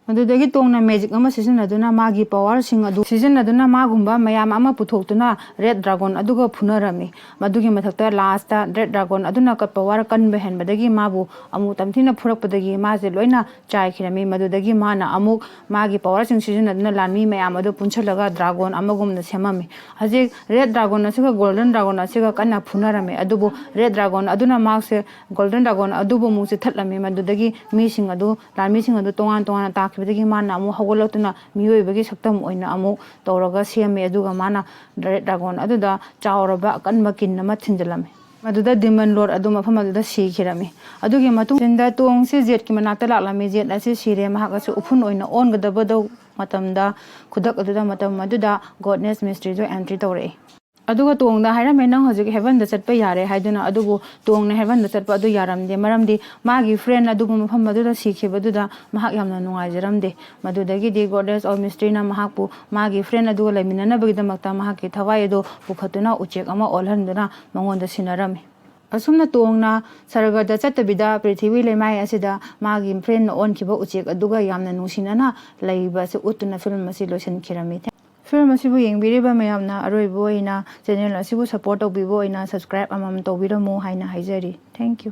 ꯃꯗꯨꯗꯒꯤ ꯇꯣꯡꯅ ꯃꯦꯖꯤꯛ ꯑꯃ ꯁꯤꯖꯤꯟꯅꯗꯨꯅ ꯃꯥꯒꯤ ꯄꯋꯥꯔꯁꯤꯡ ꯑꯗꯨ ꯁꯤꯖꯤꯟꯅꯗꯨꯅ ꯃꯥꯒꯨꯝꯕ ꯃꯌꯥꯝ ꯑꯃ ꯄꯨꯊꯣꯛꯇꯨꯅ ꯔꯦꯗ ꯗ꯭ꯔꯥꯒꯣꯟ ꯑꯗꯨꯒ ꯐꯨꯅꯔꯝꯃꯤ꯫ ꯃꯗꯨꯒꯤ ꯃꯊꯛꯇ ꯂꯥꯁꯇ ꯔꯦꯗ ꯗ꯭ꯔꯥꯒꯣꯟ ꯑꯗꯨꯅ ꯄꯋꯥꯔ ꯀꯟꯕ ꯍꯦꯟꯕꯗꯒꯤ ꯃꯥꯕꯨ ꯑꯃꯨꯛ ꯇꯝꯊꯤꯅ ꯐꯨꯔꯛꯄꯗꯒꯤ ꯃꯥꯁꯦ ꯂꯣꯏꯅ ꯆꯥꯏꯈꯤꯔꯝꯃꯤ꯫ ꯃꯗꯨꯗꯒꯤ ꯃꯥꯅ ꯑꯃꯨꯛ ꯃꯥꯒꯤ ꯄꯋꯥꯔꯁꯤꯡ ꯁꯤꯖꯤꯟꯅꯗꯨꯅ ꯂꯥꯟꯃꯤ ꯃꯌꯥꯝ ꯑꯗꯨ ꯄꯨꯟꯁꯤꯜꯂꯒ ꯗ꯭ꯔꯥꯒꯣꯟ ꯑꯃꯒꯨꯝꯅ ꯁꯦꯝꯃꯝꯃꯤ꯫ ꯍꯧꯖꯤꯛ ꯔꯦꯗ ꯗ꯭ꯔꯥꯒꯣꯟ ꯑꯁꯤꯒ ꯒꯣꯜꯗꯟ ꯗ꯭ꯔꯥꯒꯣꯟ ꯑꯁꯤꯒ ꯀꯟꯅ ꯐꯨꯅꯔꯝꯃꯤ꯫ ꯑꯗꯨꯕꯨ ꯔꯦꯗ ꯗ꯭ꯔꯥꯒꯣꯟ ꯑꯗꯨꯅ ꯃꯍꯥꯛꯁꯦ ꯒꯣꯜꯗꯟ ꯗ꯭ꯔꯥꯒꯣꯟ ꯑꯗꯨꯕꯨ ꯑꯃꯨꯛ ꯆꯤꯊꯠꯂꯝꯃꯤ꯫ ꯃꯗꯨꯗꯒꯤ ꯃꯤꯁꯤꯡ ꯑꯗꯨ, ꯂꯥꯟꯃꯤꯁꯤꯡ ꯑꯗꯨ ꯇꯣꯉꯥꯟ ꯇꯣꯉꯥꯟꯅ ꯇꯥꯈꯤꯕꯗꯒꯤ ꯃꯥꯅ ꯑꯃꯨꯛ ꯍꯧꯒꯠꯂꯛꯇꯨꯅ ꯃꯤꯑꯣꯏꯕꯒꯤ ꯁꯛꯇꯝ ꯑꯣꯏꯅ ꯑꯃꯨꯛ ꯇꯧꯔꯒ ꯁꯦꯝꯃꯤ꯫ ꯑꯗꯨꯒ ꯃꯥꯅ ꯔꯦꯗ ꯗ꯭ꯔꯥꯒꯣꯟ ꯑꯗꯨꯗ ꯆꯥꯎꯔꯕ ꯑꯀꯟꯕ ꯀꯤꯟ ꯑꯃ ꯊꯤꯟꯖꯤꯜꯂꯝꯃꯤ꯫ ꯃꯗꯨꯗ ꯗꯤꯃꯟ ꯂꯣꯔꯗ ꯑꯗꯨ ꯃꯐꯝ ꯑꯗꯨꯗ ꯁꯤꯈꯤꯔꯝꯃꯤ꯫ ꯑꯗꯨꯒꯤ ꯃꯇꯨꯡꯗ ꯇꯣꯡꯁꯤ ꯖꯦꯠꯀꯤ ꯃꯅꯥꯛꯇ ꯂꯥꯛꯂꯝꯃꯤ꯫ ꯖꯦꯠ ꯑꯁꯤ ꯁꯤꯔꯦ, ꯃꯍꯥꯛ ꯑꯁꯤ ꯎꯐꯨꯟ ꯑꯣꯏꯅ ꯑꯣꯟꯒꯗꯕꯗꯧ ꯃꯇꯝꯗ, ꯈꯨꯗꯛ ꯑꯗꯨꯗ, ꯃꯇꯝ ꯑꯗꯨꯗ ꯒꯣꯗꯅꯦꯁ ꯃꯤꯁꯇ꯭ꯔꯤꯗꯨ ꯑꯦꯟꯇ꯭ꯔꯤ ꯇꯧꯔꯛꯏ꯫ ꯑꯗꯨꯒ ꯇꯣꯡꯗ ꯍꯥꯏꯔꯝꯃꯦ, "ꯅꯪ ꯍꯧꯖꯤꯛ ꯍꯦꯚꯟꯗ ꯆꯠꯄ ꯌꯥꯔꯦ" ꯍꯥꯏꯗꯨꯅ꯫ ꯑꯗꯨꯕꯨ ꯇꯣꯡꯅ ꯍꯦꯚꯟꯗ ꯆꯠꯄ ꯑꯗꯨ ꯌꯥꯔꯝꯗꯦ, ꯃꯔꯝꯗꯤ ꯃꯥꯒꯤ ꯐ꯭ꯔꯦꯟ ꯑꯗꯨꯕꯨ ꯃꯐꯝ ꯑꯗꯨꯗ ꯁꯤꯈꯤꯕꯗꯨꯗ ꯃꯍꯥꯛ ꯌꯥꯝꯅ ꯅꯨꯡꯉꯥꯏꯖꯔꯝꯗꯦ꯫ ꯃꯗꯨꯗꯒꯤꯗꯤ ꯒꯣꯗꯦꯁ ꯑꯣꯐ ꯃꯤꯁꯇ꯭ꯔꯤꯅ ꯃꯍꯥꯛꯄꯨ ꯃꯥꯒꯤ ꯐ꯭ꯔꯦꯟ ꯑꯗꯨꯒ ꯂꯩꯃꯤꯟꯅꯅꯕꯒꯤꯗꯃꯛꯇ ꯃꯍꯥꯛꯀꯤ ꯊꯋꯥꯏ ꯑꯗꯨ ꯄꯨꯈꯠꯇꯨꯅ ꯎꯆꯦꯛ ꯑꯃ ꯑꯣꯜꯍꯟꯗꯨꯅ ꯃꯉꯣꯟꯗ ꯁꯤꯟꯅꯔꯝꯃꯤ꯫ ꯑꯁꯨꯝꯅ ꯇꯣꯡꯅ ꯁꯔꯒꯗ ꯆꯠꯇꯕꯤꯗ ꯄ꯭ꯔꯤꯊꯤꯕꯤ ꯂꯩꯃꯥꯏ ꯑꯁꯤꯗ ꯃꯥꯒꯤ ꯐ꯭ꯔꯦꯟꯅ ꯑꯣꯟꯈꯤꯕ ꯎꯆꯦꯛ ꯑꯗꯨꯒ ꯌꯥꯝꯅ ꯅꯨꯡꯁꯤꯅꯅ ꯂꯩꯕ ꯑꯁꯤ ꯎꯠꯇꯨꯅ ꯐꯤꯂꯝ ꯑꯁꯤ ꯂꯣꯏꯁꯤꯟꯈꯤꯔꯝꯃꯤ꯫ ꯐꯤꯂꯝ ꯑꯁꯤꯕꯨ ꯌꯦꯡꯕꯤꯔꯤꯕ ꯃꯌꯥꯝꯅ ꯑꯔꯣꯏꯕ ꯑꯣꯏꯅ ꯆꯦꯅꯦꯜ ꯑꯁꯤꯕꯨ ꯁꯄꯣꯔꯠ ꯇꯧꯕꯤꯕ ꯑꯣꯏꯅ ꯁꯕꯁꯀ꯭ꯔꯥꯏꯕ ꯑꯃꯃꯝ ꯇꯧꯕꯤꯔꯝꯃꯨ ꯍꯥꯏꯅ ꯍꯥꯏꯖꯔꯤ꯫ Thank you꯫